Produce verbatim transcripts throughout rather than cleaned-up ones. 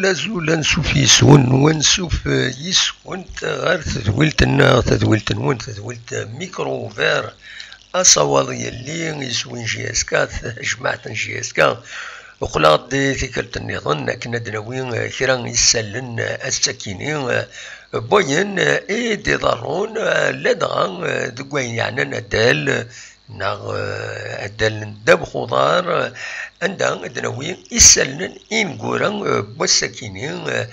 Azul, ansuf yes-wen, wansuf yes-went ɣer tedwilt-nneɣ, tadwilt-nwen, tadwilt Micro Ouvert, asawaḍ yelli iswi n J S K, tajmaɛt n J S K. Uqleɣ-d i tikkelt nniḍen akken ad d-nawi kra isallen ass-akini n wayen i d-iḍerrun, ladɣa deg wayen yeɛnan addal neɣ, eh, addal n ddabex uḍar, eh, anda ad d-nawi isallen ineggura, eh, n wass-akini, eh,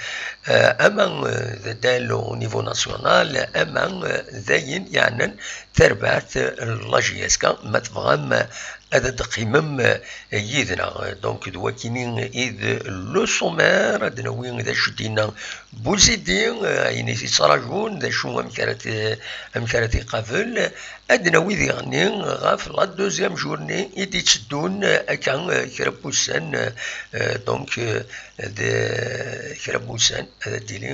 eh, ama, eh, d addal au niveau national, ama, eh, d ayen yeɛnan tarbaɛt, eh, n la J S K, ma tebɣam, eh, ad d-teqqimem, eh, yid-neɣ. Donc, d wakini i d le sommaire, ad d-nawi d acu d-yenna Buzidi, eh, ayen i t-yettrajun, d acu, amek ara t-, amek ara t-iqabel. Ad d-nawi diɣenni ɣef la deuxième journée i d-itteddun, eh, akka, eh, kra n wussan, eh, donc, eh, d kra n wussan ad d-tili,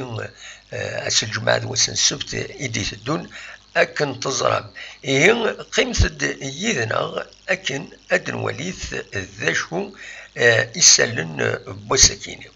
eh, ass n lǧemɛa d wass n ssebt i d-iteddun, akken teẓram. Ihi, qqimet-d yid-neɣ akken ad d-nwalit d acu, eh, isallen, eh, n wass-akini.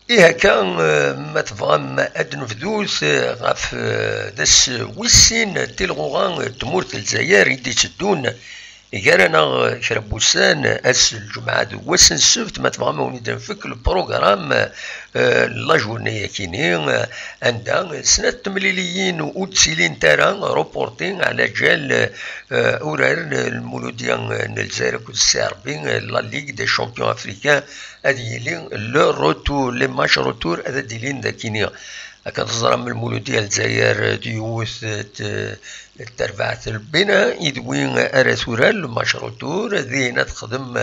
Ihi akka, eh, ma tebɣam ad nebdut, eh, ɣef, eh, d ass wis sin n tilɣuɣa, eh, n tmurt n Lezzayer i d-itteddun gar-aneɣ, eh, kra n wussan, eh, ass n lǧemɛa d wass n ssebt, ma tebɣam ad wen-id-nfek le programme, eh, n la journée-akini, eh, anda, eh, snat temliliyin ur d-ttilint ara, reporté ɛla ǧal, eh, urar n Lmuludya, eh, n Lezzayer akked Ssi Ṛebbi, eh, la Ligue des Champions Africains, ad yili le retour, les matchs retour ad d-ilin d akini. Akken teẓram, Lmuludya Lezzayer d yiwet, eh, t-, terbaɛt Lbina, i d wi ara turar le match retour, din ad texdem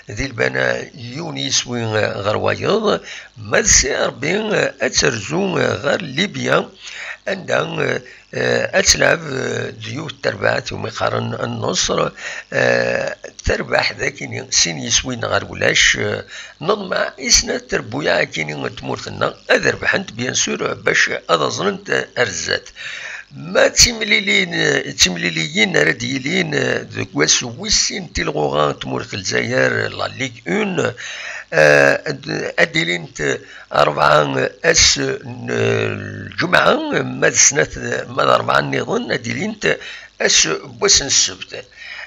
di Lbana yiwen yiswi ɣer wayeḍ, ma d Ssi Ṛebbi ad terzu ɣer Libya, anda, eh, ad telɛeb, eh, d yiwet terbaɛt umi qqaren Nneṣr, eh, terbeḥ d akini sin yiswi neɣ ɣer ulac, eh, neḍmeɛ i snat trebbuyaɛ akini n tmurt-nneɣ ad rebḥent, bien sûr, bac ad aẓrent ar zdat. Ma d timlilin-, d timliliyin ara d-yilin, eh, deg wass wis sin n tilɣuɣa n tmurt n Lezzayer, la Ligue un, eh, ad, ad d-ilint rebɛa ass n lǧemɛa, ma d snat, ma d rebɛa nniḍen ad d-ilint ass n wass n ssebt.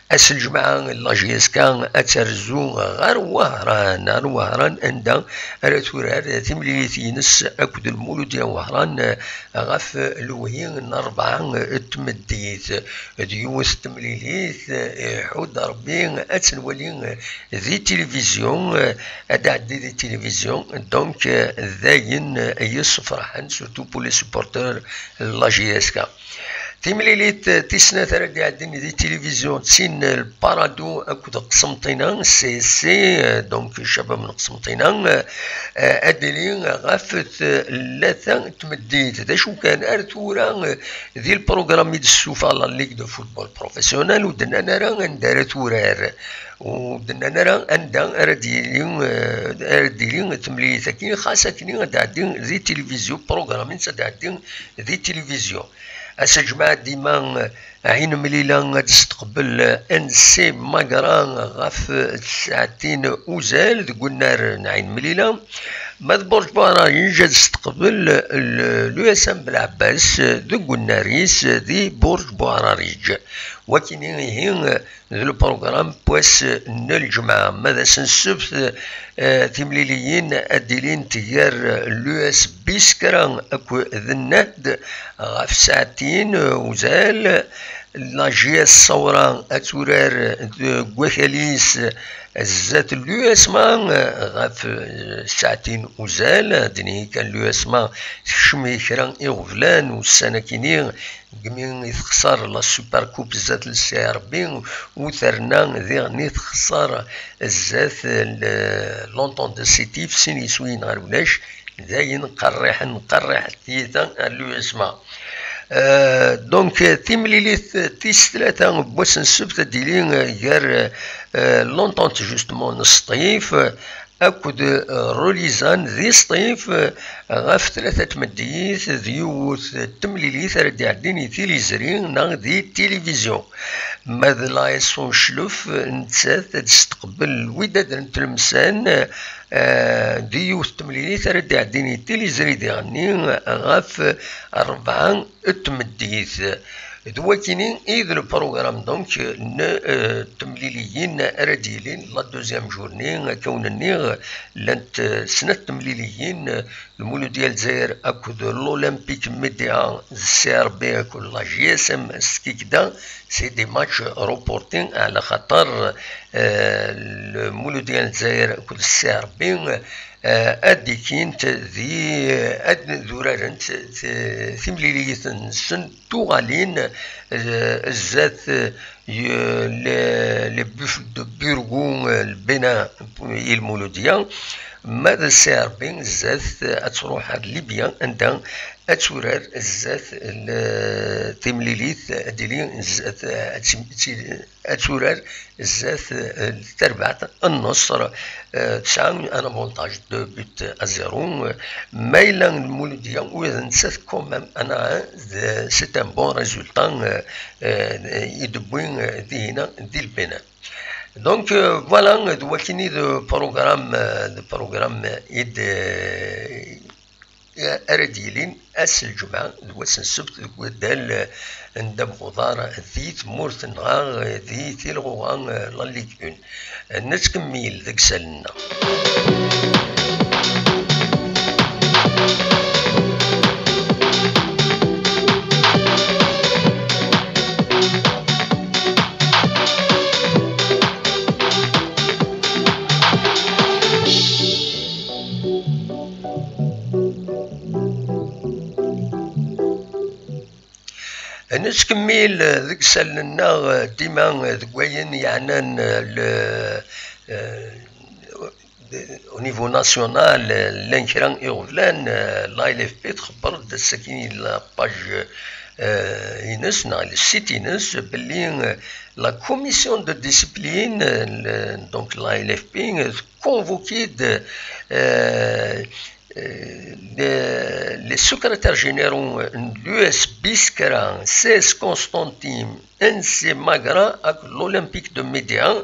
Ass n lǧemɛa, la J S K ad terzu ɣer Wehran, ɣer Wehran anda ara turar timlilit-ines akked Lmuludya Wehran ɣef lewhi n rebɛa n tmeddit. D yiwet temlilit, eh, iḥudd Ṛebbi ad tt-nwali di tilivizyu, eh, ad d-tɛeddi di tilivizyu, donc, eh, d ayen, eh, yessefraḥen, surtout pour les supporters n la J S K. Timlilit, eh, tis snat ara d-iɛeddin di tilivizyu d tin n Lparadu akked Qsenṭina, C S C, eh, donc Cabab n Qsenṭina, eh, eh, ad d-tili ɣef tlata n tmeddit. D acu kan, ar tura, eh, di lprogram i d-tessufeɣ la Ligue de Football Professionnel, ur d-nnan ara anda ara turar, ur d-nnan ara anda ara d-yili, eh, ara d-tili temlilit-agi, xas akken ad d-tɛeddi di tilivizyu, program-ines ad d-tɛeddi di tilivizyu. Ass n lǧemɛa dima, eh, Ɛin Mlila ad testeqbel, eh, N C Magra ɣef, eh, tsaɛtin uzal deg unnar n Ɛin Mlila. Ma d Burǧ Buɛrariǧ ad testeqbel, eh, l-, l'U S M Belɛebbas, eh, deg unnar-is, eh, di Burǧ Buɛrariǧ. Wakini ihi, eh, d lprogram n wass n lǧemɛa. Ma d ass n ssebt, eh, timliliyin ad d-ilint gar l'U S B Skra akked Nnad ɣef tsaɛtin, eh, uzal. La J S Sawra ad turar deg wakal-is zdat l'U S M A, eh, ɣef, eh, tsaɛtin uzal. Ad d-nini kan l'U S M A tekcem i kra iɣeblan ussan-akini, degmi i texṣer la Super Coupe zdat n Ssi Ṛebbi, u terna diɣen i texṣer zdat l-, l'Entente de Sétif, sin yiswiyen ɣer ulac, Dayen qerriḥen, qerriḥet tiyita ar l'U S M A. Euh, donc, timlilit tis tlata n wass n ssebt ad d-tili, euh, gar, euh, l'Entente, justement, n Sṭif, euh, akked, euh, Relizan di Sṭif, euh, ɣef tlata tmeddit d yiwet n temlilit ara d-iɛeddin i tiliẓri neɣ di tilivizyu. Ma d la S O N Chlef, euh, nettat ad d-testeqbel Widad n Tlemsan, euh, di yiwet n temlilit ara d-iɛeddin i tiliẓri diɣenni ɣef rebɛa n tmeddit. D wakini i d le programme, donc, n, euh, temliliyin ara d-yilin la deuxième journée. Akka wen-nniɣ, llant, euh, snat temliliyin, euh, Lmuludya n Lezzayer akked l'Olympique Média, d C R B akked la J S M Skikda, c'est des matchs reportés, ɛla xaṭer, euh, Lmuludya n Lezzayer akked C R B, euh, ad d-ikint di, ad d-urarent, euh, timlilit-nsen tuɣalin, euh, zdat, euh, les, les Buffles de Burgou, euh, le Bénin, i Lmuludya, ma d C R B zdat, euh, ad truḥ ar Libya, anda ad turar zdat, le, timlilit, ad d-tili zdat, euh, ad tim-, ti-, ad turar zdat, euh, tarbaɛt n Nṣer, euh, tesɛa un avantage de but à zéro. Ma yella Lmuludya ula d nettat quand même, ana, euh, c'est un bon résultat, euh, euh, i d-tewwi, euh, dihina di Lbina. Donc, euh, voilà, d wakini d programme, euh, d programme i d, euh, ara d-yilin ass n lǧemɛa d wass n ssebt deg waddal, eh, n ddabex uḍar di tmurt-nneɣ, eh, di tilɣuɣa, eh, la Ligue un. Eh, nettkemmil deg isallen-nneɣ. Nettkemmil deg isallen-nneɣ dima deg wayen yeɛnan le, eh, au niveau national, llan kra iɣeblan, eh, la L F P txebber-d ass-agi la page, eh, ines neɣ le site ines belli, eh, la commission de discipline, eh, le, donc la L F P, eh, convoqué-d, eh, eh, les, les secrétaires généraux n l'U S B Skra, C S Constantine, N C Magra ak l'Olympique de Média,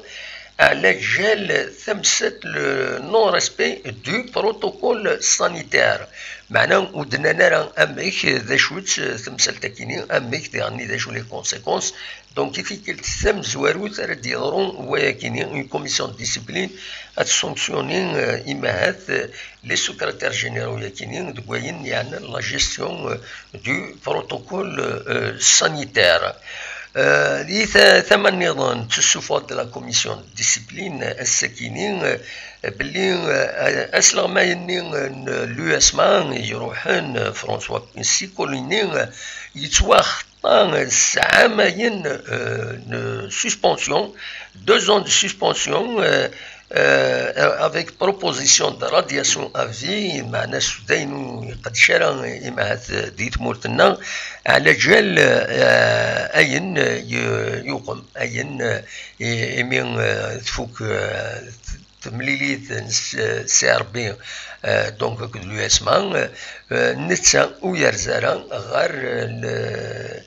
ɛla ǧal tamsalt le non-respect du protocole sanitaire. Meɛna ur d-nnan ara amek, d acu-tt temsalt-akini, amek diɣenni, d acu les conséquences. Donc, i tikkelt tamezwarut ara d-yeḍru wayakini, une commission de discipline ad tessanctionner, euh, imahat, euh, les secrétaires généraux yakini deg wayen yeɛnan la gestion, euh, du protocole, euh, sanitaire. Euh, di ta-, tama nniḍen, tessuffeɣ-d la commission de discipline, euh, ass-akini, euh, belli, euh, asleɣmay-nni, euh, n l'U S M A iruḥen, euh, François Siccolini, euh, yettwaxeṭṭa s ɛamayen, euh, n suspension, deux ans de suspension, euh, euh, avec proposition de radiation à vie, meɛna s d ayen ur iqeddec ara imahat di tmurt-nneɣ, ɛla ǧal, euh, ayen, euh, yu-, yuqem, ayen, euh, i-, imi, euh, tfuk, euh, temlilit n s-, C R B, euh, donc akked l'U S M A, euh, netta ur yerzi ara ɣer, euh, le,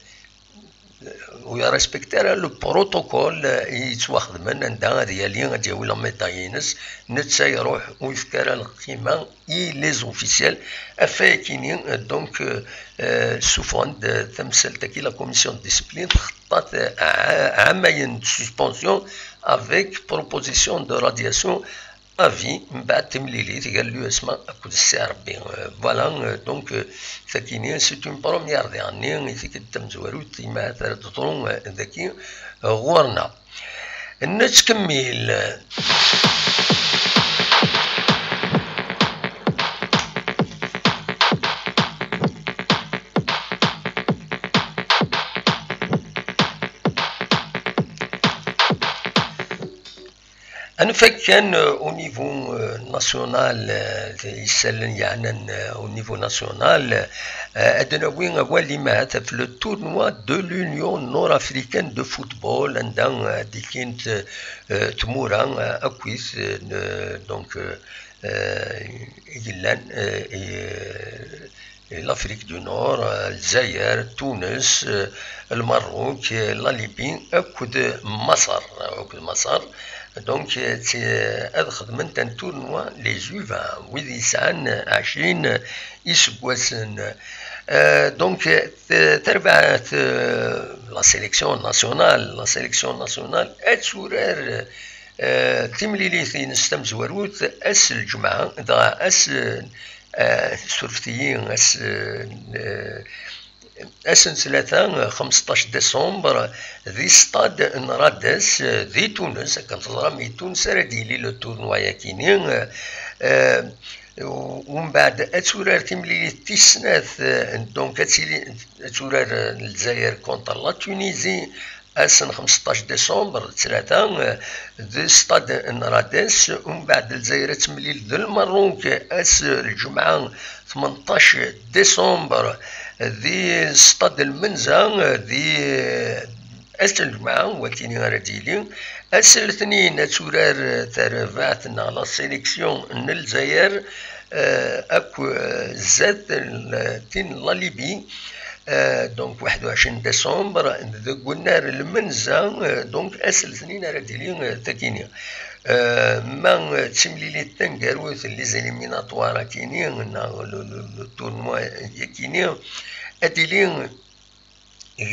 ur yerrespecti ara le protocole, euh, i yettwaxedmen anda ad yali ad yawi la médaille-ines, netta iruḥ ur yefki ara lqima i les officiels. Ɣef wayakini, euh, donc, euh, euh, ssuffɣen-d, euh, tamsalt-agi, la commission de discipline, txeṭṭa-t, euh, ɛamayen de suspension avec proposition de radiation à vie, mbeɛd timlilit gar l'U S M A akked C R B. Euh, voilà, euh, donc, euh, takini, c'est une première diɣenni i tikkelt tamezwarut, imahat ara d-teḍru, euh, dagi, euh, ɣur-neɣ. Nettkemmil. Nfak kan, euh, au niveau, euh, national, euh, isallen yeɛnan, euh, au niveau national, euh, ad nawi awal imahat ɣef le tournoi de l'Union nord-africaine de football, anda, euh, ad d-ilint, euh, tmura, euh, akkit, euh, donc, euh, euh, yellan, euh, et, euh, l'Afrique du Nord, euh, Lezzayer, Tunes, euh, Lmerruk, euh, la Libye, akked Maṣer, akked Maṣer. Donc, euh, t-, ad xedment un tournoi les U vingt, wid yesɛan ɛecrin iseggasen. Euh, donc, euh, t-, tarbaɛt, euh, la sélection nationale, la sélection nationale, ad turar, euh, timlilit-ines tamezwarut ass n lǧemɛa, dɣa ass, euh, surfet-iyi, ass, euh, ass n ttlata, xemseṭṭac décembre, di stade n Rades, di Tunes. Akken teẓram, i Tunes ara d-yili le tournoi-yakini. Euh, u-, umbeɛd ad turar timlilit tis snat, euh, donc ad tili, ad turar, euh, Lezzayer contre la Tunisie, ass n xemseṭṭac décembre, ttlata, euh, di stade n Rades. Umbeɛd Lezzayer ad temlil d Lmerruk ass n lǧemɛa, tmenṭṭac décembre, di stade Lmenza, di, ass n lǧemɛa, watini ara d-yili. Ass n letnin ad turar tarbaɛt neɣ la sélection n Lezzayer, euh, akk, euh, zdat n tin n la Libye. Euh, donc, waḥed u ɛecrin décembre, deg unnar Lmenza, euh, donc, ass n letnin ara d-yili, euh, takini. Euh, ma, euh, d timlilit taneggarut, les éliminatoires akini, neɣ le, le, le tournoi yakini, ad d-yili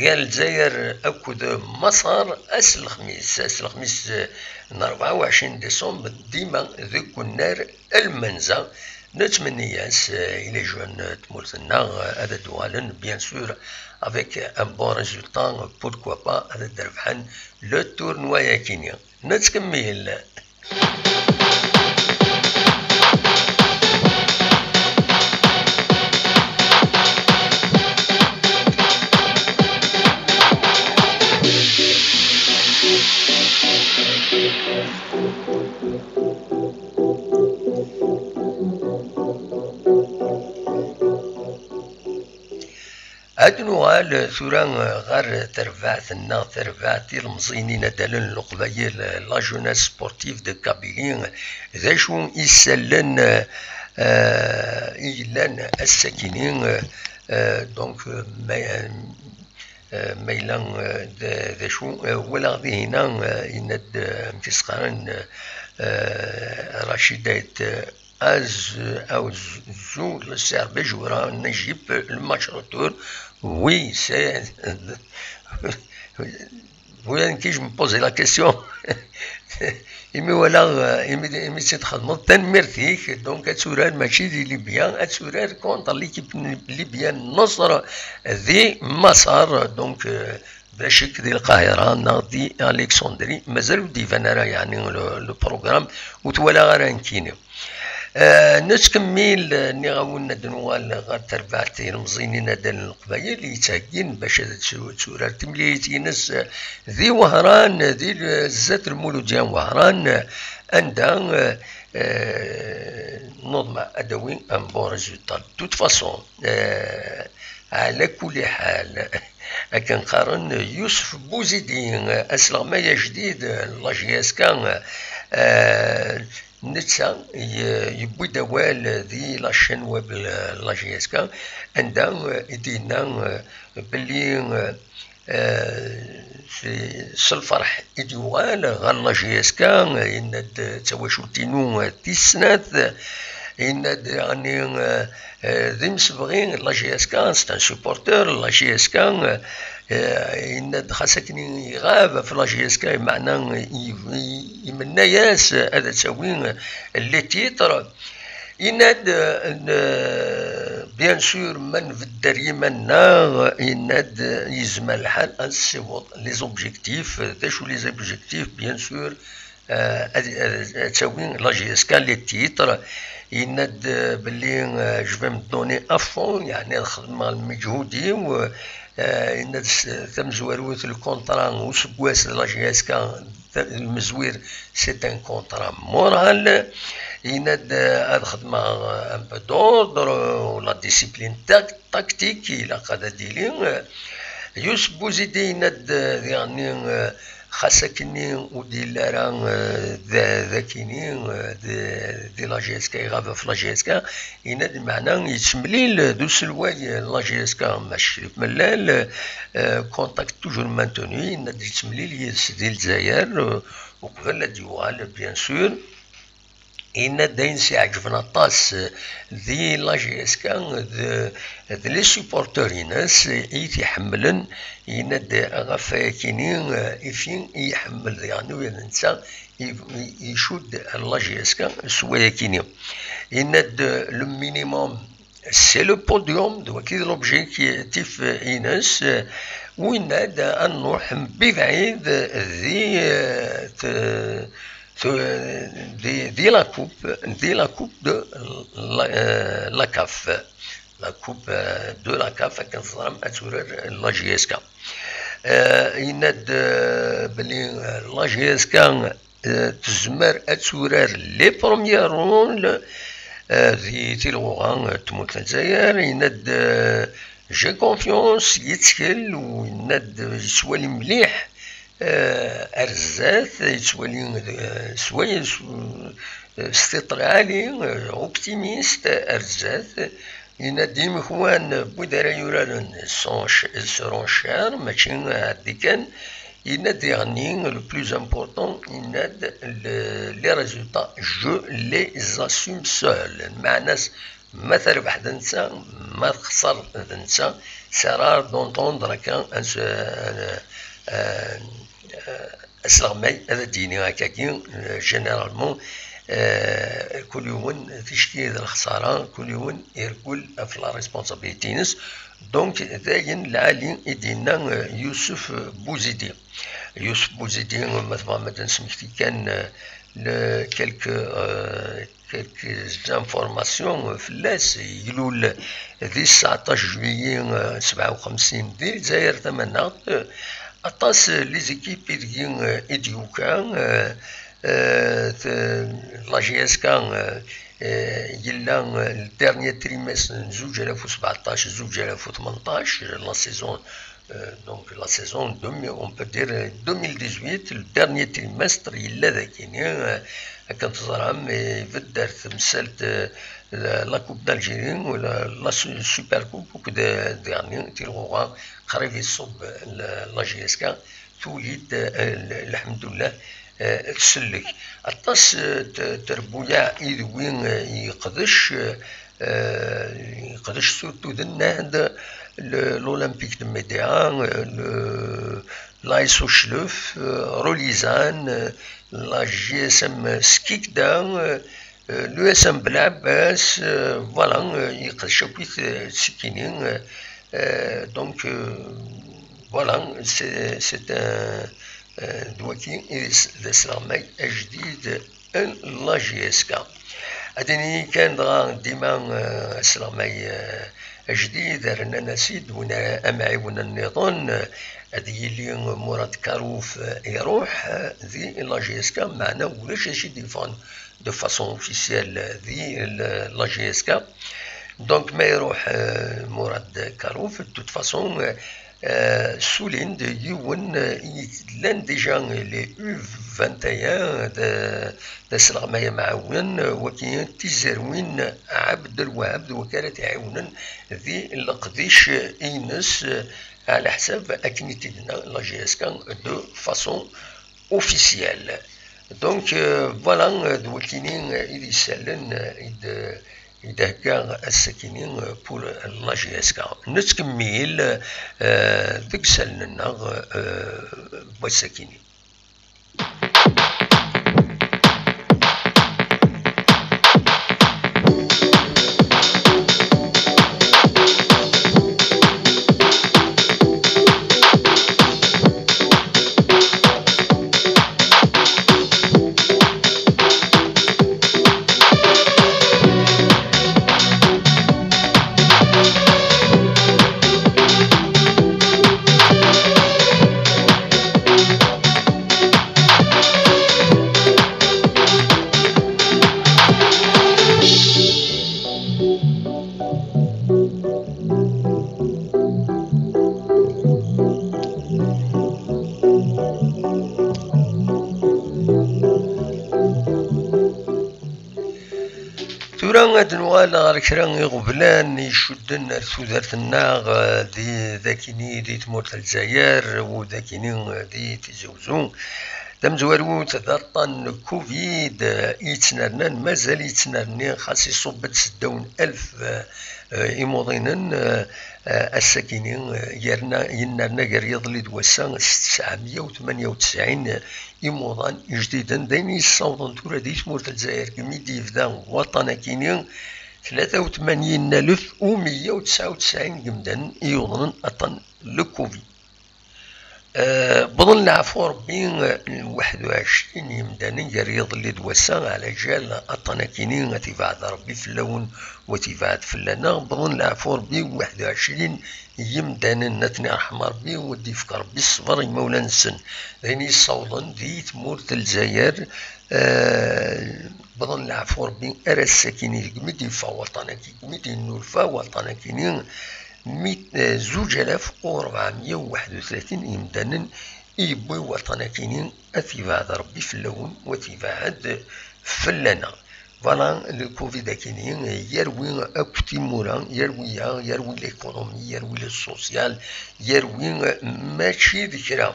gar Lezzayer akked Maṣer ass n lexmis. Ass n lexmis, eh, n rebɛa u ɛecrin décembre, dima deg unnar Lmenza. Nettmenni-as, eh, i les jeunes n tmurt-nneɣ, eh, ad d-uɣalen, bien sûr, avec un bon résultat, pourquoi pas, ad d-rebḥen le tournoi-yakini. Nettkemmil. Ad nuɣal tura ɣer terbaɛt-nneɣ, terbaɛt ilemẓiyen inaddalen n Leqbayel, la jeunesse sportive de Kabylie. D acu isallen, eh, i yellan ass-akini, eh, donc, ma, eh, ma yella, eh, d, d acu, eh, walaɣ dihina, eh, yenna-d, eh, amek i s-qqaren, eh, Rachid Ait, eh, Az-, Azul, le Serbe jouera en Égypte le match retour. Oui, c'est, oui, je me posais la question. Imi walaɣ, imi, imi tt-id-txedmeḍ, tanemmirt-ik. Donc, ad turar mačči di Libya, ad turar contre l'équipe libyenne Nasr di Maṣer. Donc, euh, d acik di Lqahira neɣ di Alexandrie, mazal ur d-iban ara, yeɛni, le, le programme, ur t-walaɣ ara nekkini. Eh, nettkemmil, eh, nniɣ-awen ad nuɣal ɣer terbaɛt ilemẓiyen inaddalen n Leqbayel yettheggin bac ad ttu-, turar timlilit-ines, eh, di Wehran, eh, di l-, zdat Lmuludya n Wehran, eh, anda, eh, eh, nuḍmeɛ ad d-tawi un bon résultat. De toute façon, eh, ɛla kulli ḥal, akken qqaren Yusef Bouzidi, asleɣmay ajdid n la J S K, eh, netta ye-, yewwi-d awal di la chaîne web n la J S K, anda, eh, i d-yenna, eh, belli, eh, eh, s, s lferḥ i d-yuɣal ɣer la J S K, yenna-d d tawacult-inu tis snat, yenna-d, yeɛni, eh, eh, d imsebɣi n la J S K, c'est un supporter n la J S K, eh, yenna-d xas akken iɣab ɣef la J S K, meɛna i, i, imenna-yas ad d-tawi les titres. Yenna-d, eh, bien sûr, ma nbedder yiman-nneɣ, yenna-d, yezmer lḥal ad nessiweḍ les objectifs. D acu les objectifs? Bien sûr, eh, ad, ad, ad tawi la J S K les titres. Yenna-d, eh, belli, eh, je vais me donner à fond, yeɛni ad xedmeɣ lmeǧhud-iw, eh, Eh, yenna-d s-, tamezwarut, le contrat n useggas de la J S K, ta-, lmezwir, c'est un contrat moral. Yenna-d, eh, ad xedmeɣ, eh, un peu d'ordre, eh, la discipline tac-, tactique, ilaq ad d-tili. Eh, Youssouf Bouzidi yenna-d, eh, diɣenni, eh, xas akkenni ur d-yelli ara, eh, d, d akkenni, eh, d, di la J S K, iɣab ɣef la J S K, yenna-d, meɛna yettemlil d uselway n la J S K, Mac Crif Mellal, eh, contact toujours maintenu, yenna-d yettemlil yid-s di Lezzayer, eh, uqbel ad d-yuɣal, bien sûr. Yenna-d ayen s-iɛeǧben aṭas, eh, di la J S K d, d les supporters-ines i t-iḥemmlen, yenna-d ɣef wayakini, eh, ifi i iḥemmel diɣen ula d netta i, i, icudd la J S K s wayakini. Yenna-d, eh, le minimum, c'est le podium, d wagi d l'objectif-ines, eh, u yenna-d ad nruḥ mebɛid di, eh, t-, t-, di, di la coupe, di la coupe de la, eh, la CAF. La coupe, eh, de la CAF, akken teẓram, ad turar la J S K. Eh, yenna-d, eh, belli, eh, la J S K, eh, tezmer ad turar les premiers rôles, eh, di tilɣuɣa, eh, n tmurt n Lezzayer. Yenna-d, eh, j'ai confiance, yettkel, u yenna-d yettwali mliḥ, eh, ar zdat, yettwali, eh, s way-, s, eh, s tiṭ lɛali, eh, optimiste, ar zdat. Yenna-d imekwan n wid ara yuraren sont ch-, seront chers, mačči ɛeddi kan. Yenna-d diɣenni, le plus important, yenna-d, le, les résultats, je les assume seul. Lmeɛna-s, ma terbeḥ d netta, ma texṣer d netta, c'est rare d'entendre akka un, un, un, asleɣmay ad d-yini akkagi, euh, généralement, euh, kul yiwen ticki d lexsara, kul yiwen irkul ɣef la responsabilité-ines. Donc, d ayen lɛali i d-yenna, euh, Youssouf Bouzidi. Youssouf Bouzidi, ma tebɣam ad d-nesmekti kan, euh, le, quelques, euh, quelques informations fell-as. Ilul di tseɛṭac juillet, euh, sebɛa u xemsin di Lezzayer Tamaneɣt. Aṭas, euh, les équipes i deg-i, euh, i d-yuka, euh, euh, t-, la J S K, euh, euh, yella, euh, le dernier trimestre n zuǧ alaf u sbeɛṭac, zuǧ alaf u tmenṭac, la saison, euh, donc la saison deux mille, on peut dire, euh, deux mille dix-huit, le dernier trimestre, yella dagini, euh, akken teẓram, ibedd ar temsalt, euh, la, la Coupe d'Algérie, ou la, la Su-, Super Coupe, akked, euh, diɣenni, tilɣuɣa qrib iṣubb la, la J S K, tuli-d, eh, l-, lḥemdullah, eh, tsellek. Aṭas, eh, t-, trebbuyaɛ i d wi, eh, yeqdec, eh, yeqdec surtout d nnad, le, l'Olympique de Médéa, eh, le, l'A S O Chlef, eh, Rolizan, eh, la J S M Skikda, eh, euh, l'U S M Belɛebbas, euh, voilà, euh, yeqdec akkit, euh, tsekkinin, euh, euh, donc, euh, voilà, c'est, c'est un, euh, d wagi i d as-, d asleɣmay ajdid n la J S K. Ad d-nini kan dɣa dima, euh, asleɣmay, euh, ajdid, rnan-as-id win ara, amɛiwen nniḍen, euh, ad yili Murad Karouf, euh, iruḥ, euh, di la J S K, meɛna ulac acu i d-yeffɣen de façon officielle di l-, la J S K. Donc, ma iruḥ, euh, Murad Karouf, de toute façon, euh, euh, ssulin-d yiwen, euh, i llan déjà les U vingt et un de, d asleɣmay amɛawen, euh, wagi tizerwin Abdelwahab, d wagi ara t-iɛiwnen di leqdic-ines, euh, ɛla ḥsab akken i t-id-tenna la J S K de façon officielle. Donc, euh, voilà, euh, d wakini, euh, i d isallen, euh, i d, i d-hegga ass-akini, euh, pour la J S K. Nettkemmil, euh, deg isallen-nneɣ, euh, n wass-akini. Tura ad nuɣal ɣer kra iɣeblan icudden ar tudert-nneɣ, eh, di, dakini di tmurt n Lezzayer, u dakini, eh, di Tizi Uzzu. Tamezwarut d aṭṭan n covid, eh, i yettnernan, mazal yettnerni, xas iṣubb-d seddaw n alef, eh, eh, imuḍinen, eh, eh, ass-akini, eh, yerna, yennerna gar yiḍelli d wass-a s tesɛemya u tmanya u tesɛin imuḍan ijdiden. D ayen yessawḍen tura di tmurt n Lezzayer, imi d-yebda waṭṭan-akini, tlata u tmanyin alef u meyya u tesɛa u tesɛin n yimdanen i yuḍnen aṭṭan n covid. Eh, wwḍen leɛfu Rebbi, eh, waḥed u ɛecrin yimdanen gar yiḍelli d wass-a, ɛla jal aṭṭan-akini, ad t-ibeɛɛed Rebbi fell-awen u ad t-ibeɛɛed fell-aneɣ. Wwḍen leɛfu Rebbi, waḥed u ɛecrin yimdanen, ad ten-iṛḥem Rebbi, u ad d-yefk Rebbi ṣṣber i imawlan-nsen. D ayen yessawḍen di tmurt n Lezzayer, eh, wwḍen leɛfu Rebbi ar ass-akini, degmi d-yeffeɣ waṭṭan-aki, degmi d-yennulfa waṭṭan-akini, mi, eh, zuǧ alaf u ṛebɛemya u waḥed u tlatin yimdanen i yewwi waṭṭan-akini, ad t-ibeɛɛed Rebbi fell-awen, u ad t-ibeɛɛed fell-aneɣ. Voilà, le covid-akini yerwi akk timura, yerwi-yaɣ, yerwi l'économie, yerwi le social, yerwi, eh, mačči d kra.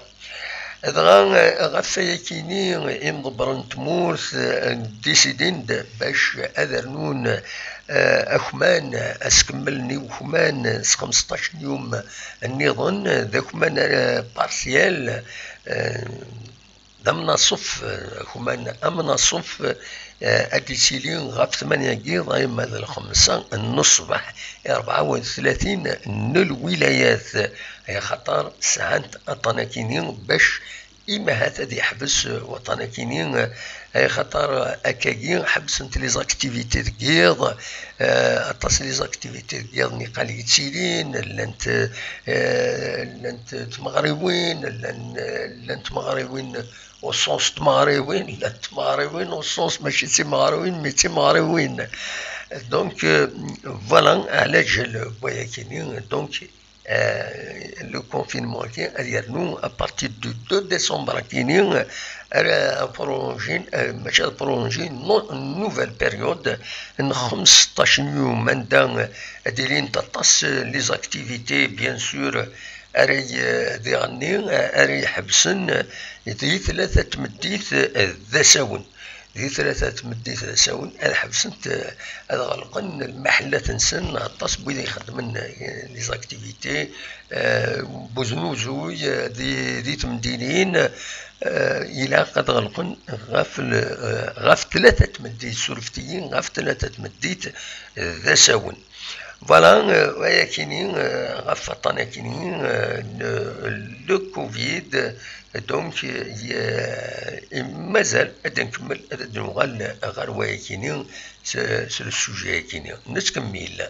Dɣa, eh, ɣef wayakini, imḍebbren n tmurt, eh, décidin-d bac ad rnun, eh, akman, eh, ad skemmlen i ukman s xemseṭṭac n yum nniḍen, d akman, eh, partiel, eh, d amnaṣef, eh, akman amnaṣef, eh, ad d-ittili ɣef tmanya n yiḍ arma d lxemsa n ṣṣbeḥ i rebɛa u tlatin n lwilayat, axaṭer sɛant aṭṭan-akini bac imi ahat ad yeḥbes waṭṭan-akini, axaṭer akkagi ḥebsent les activités deg yiḍ, eh, aṭas les activités deg yiḍ niqal yettilin, llant, eh, llant tmeɣriwin, llan, llant tmeɣriwin au sens tmeɣriwin, llant tmeɣriwin au sens mačči d timeɣriwin, mais d timeɣriwin. Donc, euh, voilà, ɛla ǧal wayakini. Donc, euh, le confinement-agi ad yernu à partir du deux décembre-akini, ara prolongin, euh, mačči ad prolongin, non, une nouvelle période n xemseṭṭac n yum, anda ad ilint aṭas, euh, les activités, bien sûr, ara y-, d iɣenni, euh, ara iḥebsen, euh, di tlata tmeddit, euh, d asawen. Di tlata tmeddit d asawen, ad ḥebsent, eh, ad ɣelqen lmaḥellat-nsen, aṭas n wid ixeddmen, eh, les activités, eh, n uznuzuy, eh, di, di temdinin, eh, ilaq ad ɣelqen ɣef l-, eh, ɣef tlata tmeddit, surfet-iyi, ɣef tlata tmeddit, eh, d asawen. Voilà, euh, wayakini, euh, ɣef waṭṭan-akini, euh, le, le covid, donc, euh, mazal ad nkemmel, ad nuɣal ɣer wayakini s, s le sujet-akini. Nettkemmil.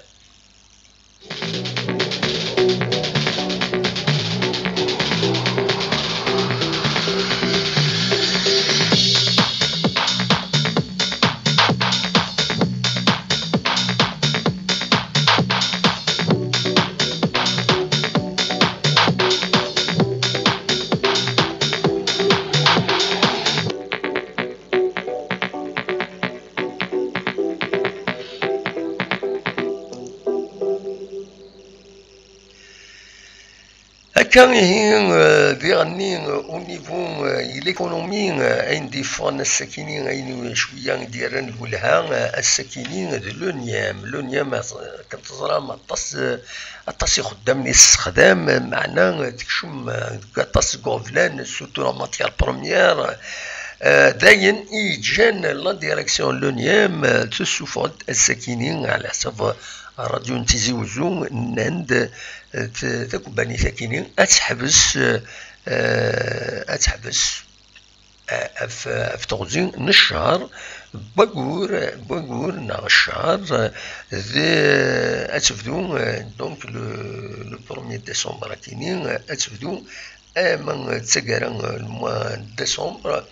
Akka ihi, euh, diɣenni, euh, au niveau, euh, n l'économie, euh, ayen d-yeffɣen ass-akini, ayen cwiya i d-yerran lwelha, euh, ass-akini d l'oniam. L'oniam, euh, akken teẓram, aṭas, euh, aṭas ixeddamen i tessexdam, euh, meɛna, euh, tekcem, euh, deg aṭas n iɣeblan, surtout la matière première. Euh, d ayen i yeǧǧan la direction n l'oniam, euh, tessufeɣ-d ass-akini, ɛla ḥsab, euh, ṛṛadyu n Tizi Uzzu, nnan-d, eh, t-, takebbanit-akini ad teḥbes, eh, ad teḥbes, eh, ɣef, ɣef teɣzi n ccher, n waggur, n waggur neɣ ccher, eh, d, ad tebdu, eh, donc le, le premier décembre akini, eh, ad tebdu, ama d taggara, eh, le mois de décembre,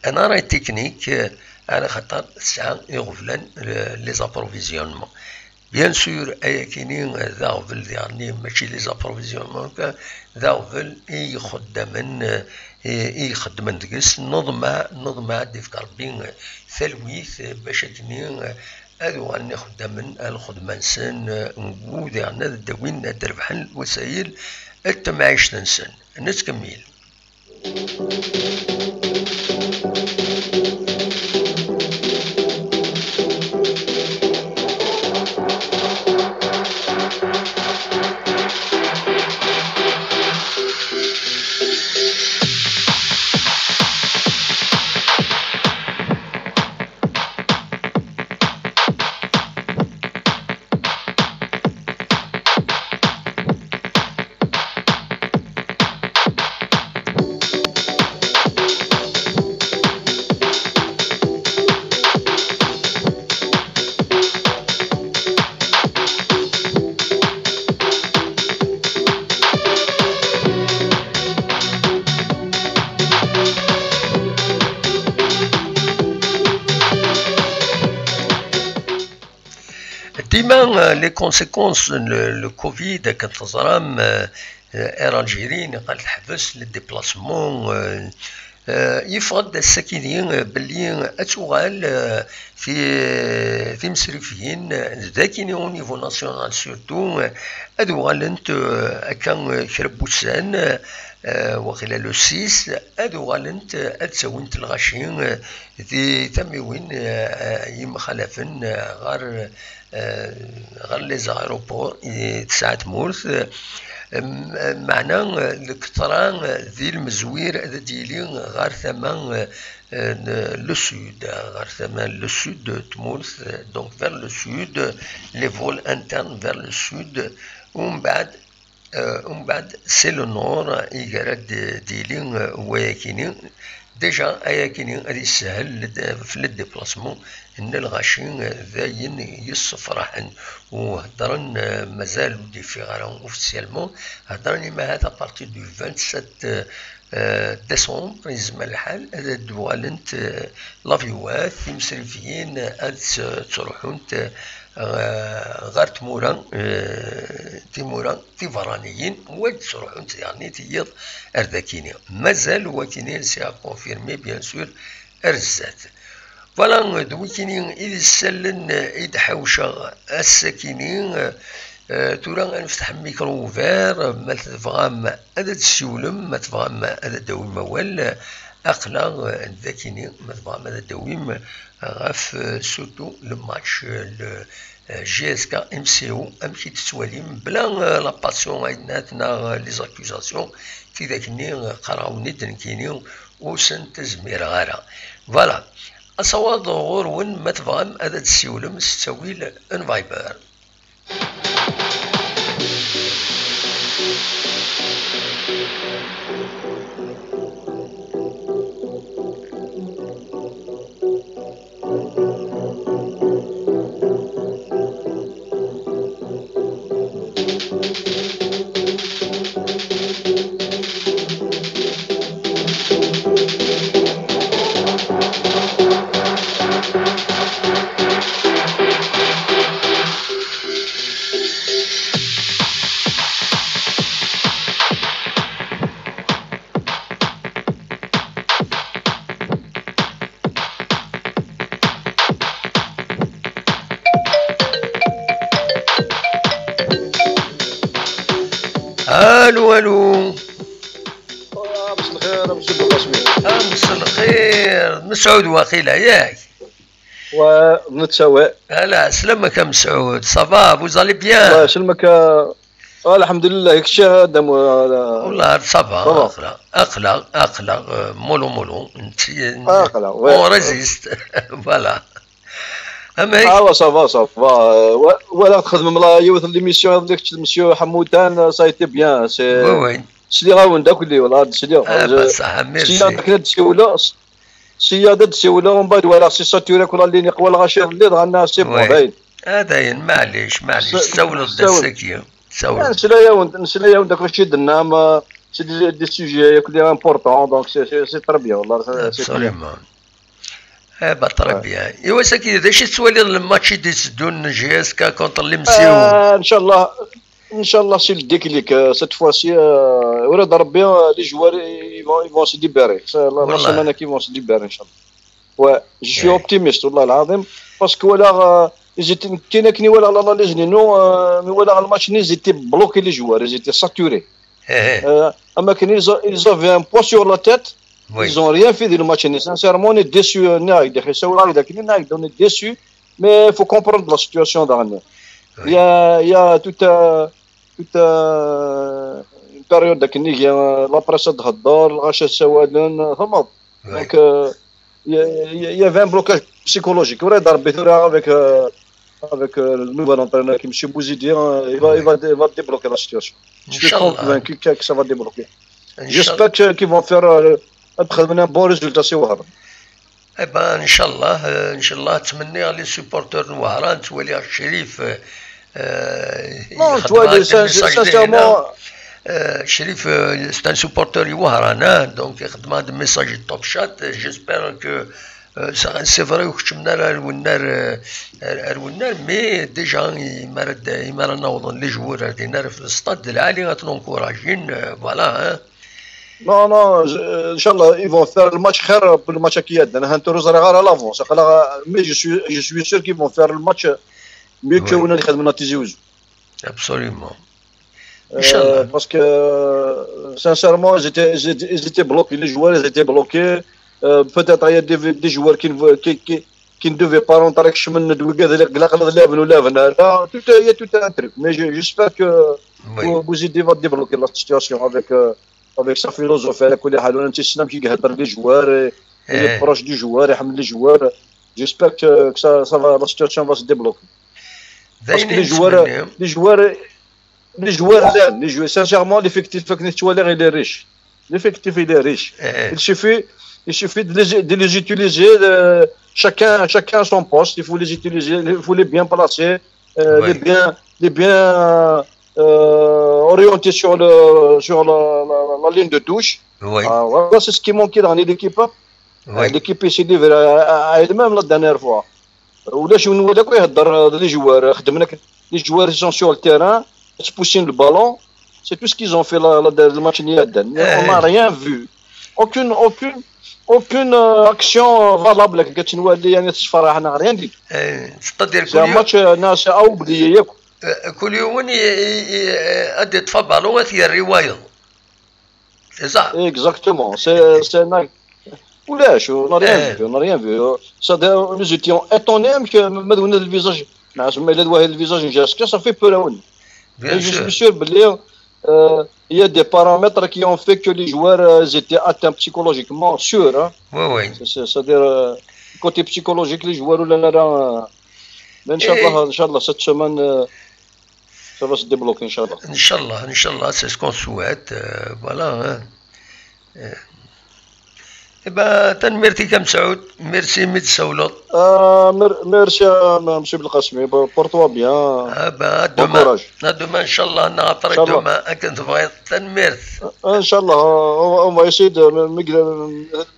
un arrêt technique, eh, ala xaṭer tesɛa iɣeblan, eh, les approvisionnements. Bien sûr, ayakini d aɣbel diɣenni, mačči les approvisionnements kan, d aɣbel i ixeddamen, i, i ixeddmen deg-s, neḍmeɛ, neḍmeɛ ad d-ifk Rebbi talwit, bac akkenni ad uɣalen ixeddamen ar lxedma-nsen, eh, n wudi ad d-awin, ad d-rebḥen wasayel n temɛict-nsen. Nettkemmil. Dima, euh, les conséquences, le, le covid, akken teẓram, euh, euh, Air Algérie, niqal teḥbes le déplacement, euh, euh, yeffeɣ-d ass-akini, euh, belli ad tuɣal, euh, ti-, timesrifyin, euh, d akini au niveau national surtout, euh, ad uɣalent, euh, akka, euh, kra n wussan, euh, waqila le six, ad uɣalent, euh, ad ttawint lɣaci, euh, di tamiwin, eh, yemxalafen, eh, ɣer, eh, ɣer les aéroports i tesɛa tmurt, eh, m-, meɛna, eh, deg ṭṭra, eh, di lmezwir ad d-yili ɣer tama, eh, eh, n le sud, ɣer tama n le sud n tmurt, eh, donc vers le sud, les vols internes vers le sud, umbeɛd Euh, umbeɛd, c'est le nord, i gara d-, d-yili, euh, wayakini. Déjà, ayakini ad yessehel le d-, le déplacement n lɣaci, euh, d ayen yessefraḥen. U heddren, euh, mazal ur d-yeffiɣ ara officiellement, heddren imahat à partir du vingt-sept, euh, euh, décembre, yezmer lḥal ad d-uɣalent, euh, l'avion-at, timesrifiyin ad tt-, ttruḥunt, euh, ɣer tmura, euh, timura tiberraniyin, u ad d-sruḥunt diɣen i tiyiḍ ar dakini. Mazal wakini, c'est à confirmer, bien sûr, ar zdat. Voilà, d wikini i d isallen i d-ḥawceɣ ass-akini. Euh, tura ad nefteḥ micro ouvert, ma tebɣam ad d-tessiwlem, ma tebɣam ad d-tawim awal, aql-aɣ, euh, dakini, ma tebɣam ad d-tawim ɣef, euh, surtout le match, euh, le, euh, J S K M C O, amek i d-tettwalim, bla, euh, la passion ay d-nat neɣ, euh, les accusations, tidak-nni, euh, qqareɣ-awen-id nekkini, ur sent-zmireɣ ara. Voilà. Asawaḍ ɣur-wen, ma tebɣam ad d-tessiwlem s ttawil n Viber. الو، الو. آه، مساء الخير، مساء الخير. مسعود واقيلا، ياك؟ ونتساوي. لا، سلامك يا مسعود. Ça va, vous allez bien? الله يسلمك. آه، الحمد لله، ياك الشهادة م-، آه، والله ça va. Ça va. اقلق، اقلق، اقلق، آه، mollo mollo. انت، اقلق، on résiste. Voilà. اما هيك. اوا، ça va، ça va. و-، ولا تخدم لا يوث l'émission هذيك monsieur حمودان، ça a été bien. C'est oui, oui. سليغ هاون داك اللي والله هاد سليغ. آه، بصح، merci. سيا كنا تسولو، سيا دا تسولو، ومن بعد ولا c'est saturé كل اللي نقوى الغاشير اللي ضغنا c'est bon، oui. هاين. هذا ين، معليش، معليش. س-، سولو سولو. دسكيو. سولو. نسلا ياون، نسلا ياون داك الشيء درنا، ما c'est des, des sujets كل importants، donc c'est, c'est, c'est très bien والله، c'est, c'est bien. Absolument. Eh ben, très bien. ايوا ساكي، ذا شي تسوالي الماتش دي تسدون J S K contre l'M C O؟ آه، ان شاء الله، ان شاء الله c'est le déclic، آه، cette fois-ci، آه، ورد ربي، آه، les joueurs ils vont, ils vont se libérer. C'est la, la والله. Semaine qui vont se libérer ان شاء الله. Ouais, je suis optimiste والله العظيم، parce que ولا، آه، ils étaient, كاين كي نولى على l'analyse نو، آه، نولى على الماتش ني، ils étaient bloqués les joueurs, ils étaient saturés. آه، اما كاين ils ont- ils avaient un poids sur la tête. Ils ont rien fait dans le match ني. Sincèrement, on est déçus, آه، نايد يا اخي سوي هكذا كاين نايد, on est déçus. Mais il faut comprendre la situation داغني. Il y a, il y a toute, euh, toute, euh, une période داك ني, la presse تهضر, الغاشة سوالن, فهمت. Donc, euh, il y, a- il y a- il y avait un blocage psychologique. ولا ضرب ثورة avec, euh, avec, euh, le nouvel entraîneur qui est monsieur Bouzidi, hein, il va, il va, il va débloquer la situation. Je suis convaincu que, que ça va débloquer. J'espère que- qu'ils vont faire, euh, un bon résultat, c'est vrai. Eh ben, Inch'Allah, euh, Inch'Allah, ttmenniɣ les supporters n Wehran, ttwaliɣ Crif, euh, euh, Non, tu vois, sincèrement, Euh, Crif, euh, c'est un supporter i Wehran, hein, donc ixeddem-aɣ-d message n Top Chat. J'espère que, euh, c'est vrai, ur keččmen ara ar wennar, euh, ar, ar wennar, mais déjà, imara d- imara nawḍen les joueurs ar dinna, f le stade d lɛali ad ten-encouragin, euh, voilà, hein. Non, non, je- Inch'Allah, ils vont faire le match خير, le match كي يدنا, هانتو روزاري غير à l'avance, mais je suis, je suis sûr qu'ils vont faire le match mieux que وين اللي خدمنا تيزي وزو. Absolument. Euh, parce que, euh, sincèrement, ils étaient, ils étaient, ils étaient bloqués. Les joueurs, ils étaient bloqués. Euh, peut-être il y a des, des joueurs qui ne, ve- qui, qui, qui ne devaient pas rentrer avec Chemin de Tout, il y a tout un truc. Mais je- j'espère que Bou- Bouzidi va débloquer la situation avec, euh, avec sa philosophie. على كل حال, وأنا نتسنى كي يهضر les joueurs, et il est proche du joueur, يحمل les joueurs. J'espère que, que ça, ça va, la situation va se débloquer. Parce que les joueurs, les joueurs, les joueurs, les joueurs, les joueurs, sincèrement, l'effectif, il est riche. L'effectif, il est riche. Il suffit, il suffit de les, de les utiliser, euh, chacun, chacun à son poste. Il faut les utiliser, il faut les bien placer, euh, les bien, les bien, euh, euh, orienter sur le, sur la, la- la ligne de touche. Oui. Ah, voilà, c'est ce qui manque dans l'équipe. Oui. L'équipe s'est livrée à, à elle-même la dernière fois. ولا شي نولي كي يهضر les joueurs, خدمنا les joueurs, ils sont sur le terrain, تبوسين le ballon, c'est tout ce qu'ils ont fait la, la, le match ني يدن. On n'a rien vu. Aucune, aucune, aucune, euh, action valable كتنوالي يعني تصفر, حنا rien du tout. Eh, c'est-à-dire C'est un كل match, euh, ناس أو بلي ياك. كل يوم ي- ي- ي- ad yeṭṭef abalun ad t-yerr i wayeḍ. C'est ça. Exactement. C'est, c'est un... ولاش, on n'a rien vu, on n'a rien vu. Ça, nous étions étonnés, mais que ما دونا le visage, نعرف ما إلا واحد le visage نجا سكا, ça fait peur, oui. Bien Et je sûr. suis sûr بلي, euh, il y a des paramètres qui ont fait que les joueurs, euh, ils étaient atteints psychologiquement, sûr, hein. Oui, oui. C'est- c'est- C'est-à-dire, euh, côté psychologique, les joueurs, là, là, là, euh, mais Inch'Allah, Inch'Allah, cette semaine, euh, ça va se débloquer, Inch'Allah. Inch'Allah, Inch'Allah, c'est ce qu'on souhaite. Euh, voilà, hein. Euh. Eh ben, tanemmirt-ik a Mesɛud. Merci imi d-tsawleḍ. Euh, mer- merci à M- monsieur Belkacem, pour, pour toi bien. Ah ben, à Bon demain. Courage. À demain, Inch'Allah, on a après Inch'Allah. Demain. Akken tebɣiḍ. Tanemmirt. Inch'Allah, on, on va essayer de,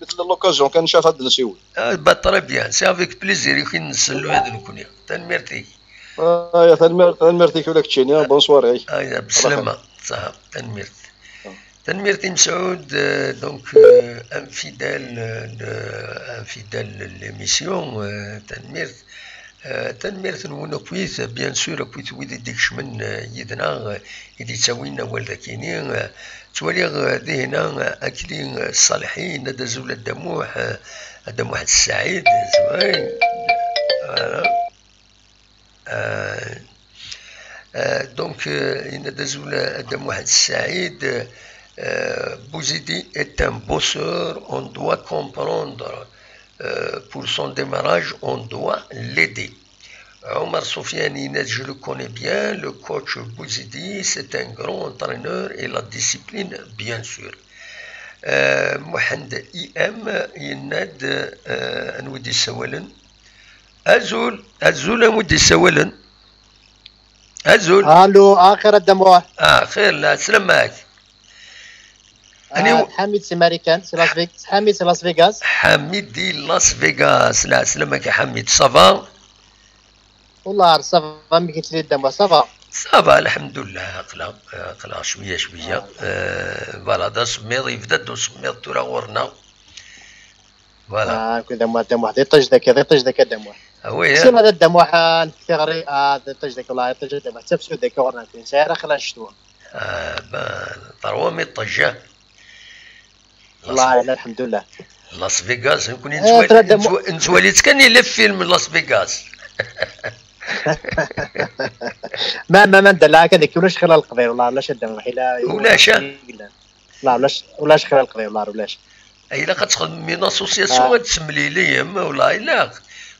مثل l'occasion, كان نشاف هاد النسيوي. Ah, bah, très bien, c'est avec plaisir i k-nsell ula d nekkni. Tanemmirt-ik. آه، يا تنمير، تنميرتك ولا كتشيني، bonne soirée. Ah, ya, بسلامة. صح، tanemmirt. Tanemmirt i Mesɛud, euh, donc, euh, un fidèle, euh, de, un fidèle de l'émission, euh, tanemmirt. Euh, tanemmirt-nwen akkit, bien sûr, akkit wid i d-ikecmen, euh, yid-neɣ, euh, i d-ittawin awal dagini. Euh, ttwaliɣ, euh, dihina, euh, akli, euh, Ṣaleḥi, yenna-d azul a Dda Muḥ, euh, a Dda Muḥ Ssaɛid, euh, voilà. Euh, euh, donc, euh, yenna-d azul a Dda Muḥ Ssaɛid, euh, Bouzidi est un bosseur, on doit comprendre, euh, pour son démarrage, on doit l'aider. Omar Soufiane, yenna-d, je le connais bien, le coach Bouzidi, c'est un grand entraîneur et la discipline, bien sûr. Euh, Mohamed I M, yenna-d, euh, anwa i d-yessawalen? Azul, azul, anwa i d-yessawalen? Azul. Allô, axir a Dda Muḥ. Ah, xir, lɛeslama-k. Ani- Ah, Ḥamid si Marikan, si Las Vegas. Ḥamid si Las Vegas. Ḥamid di Las Vegas. Lɛeslama-k a Ḥamid. Ça va? Wallah, ça va, amek i telliḍ a Dda Muḥ, ça va? Ça va, lḥemdullah, aql-aɣ, aql-aɣ cwiya, cwiya. Euh, voilà, d asemmiḍ, yebda-d usemmiḍ tura ɣur-neɣ. Voilà. Ah, akked a Dda Muḥ, Dda Muḥ, d iṭij daki, d iṭij daki a Dda Muḥ. Ah oui, hein. Sinon, d Dda Muḥ, ah, nekk tiɣri, ah, d iṭij deg, والله, iṭij d Dda Muḥ, d tafsut deg uɣernan, sɛiɣ axir anect-wen. Ah, ben, terwa mi ṭij, ah. والله، لا، الحمد لله. Las Vegas, nekkni Eh, nettwali, tradda mu- nettwa-, nettwali-tt kan i les films n Las Vegas. Ma, ma, ma, anda la, kan, ulac xir n Leqbayel, والله, ulac a Dda Muḥ, ila, ulac, ah? La, ulac, ulac xir n Leqbayel, والله, ulac. Ilaq ad txedmem une association, ah, ad temlilem, والله, ilaq.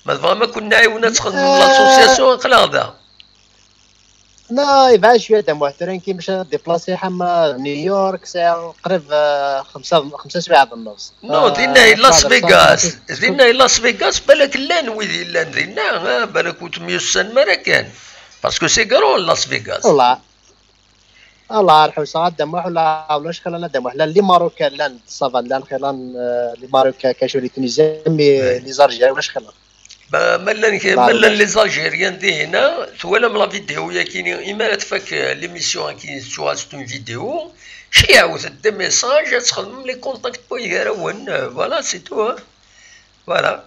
Ma tebɣam ad ken-nɛiwen ad txedmem, ah, l'association, aql-aɣ da. Non, yebɛed cwiya Dda Muḥ, tura nekki bac ad déplacer ḥama New York, sɛiɣ qrib, ah, xemsa, xemsa swiɛa d nnefs. Non, ah, dinna i Las Vegas, dinna i Las Vegas, balak llan wid yellan dinna, ah, balak ur temyussanem ara kan. Parce que c'est grand, Las Vegas. والله. الله يرحم سعاد دموح ولا ولاش خلال دموح، لا، les Marocains, لا، ça va, لا، خلال، آه، les Marocains كاين شويه les Tunisiens، mais les Algériens ولاش خلال. Ma, ma llan, ma llan les Algériens dihina, twalam la vidéo yakini, imi ara tfak, euh, l'émission yakini, tu vois, c'est une vidéo, ciɛwet des messages, ad txedmem les contacts n wid gar-awen, euh, voilà, c'est tout, hein. Voilà.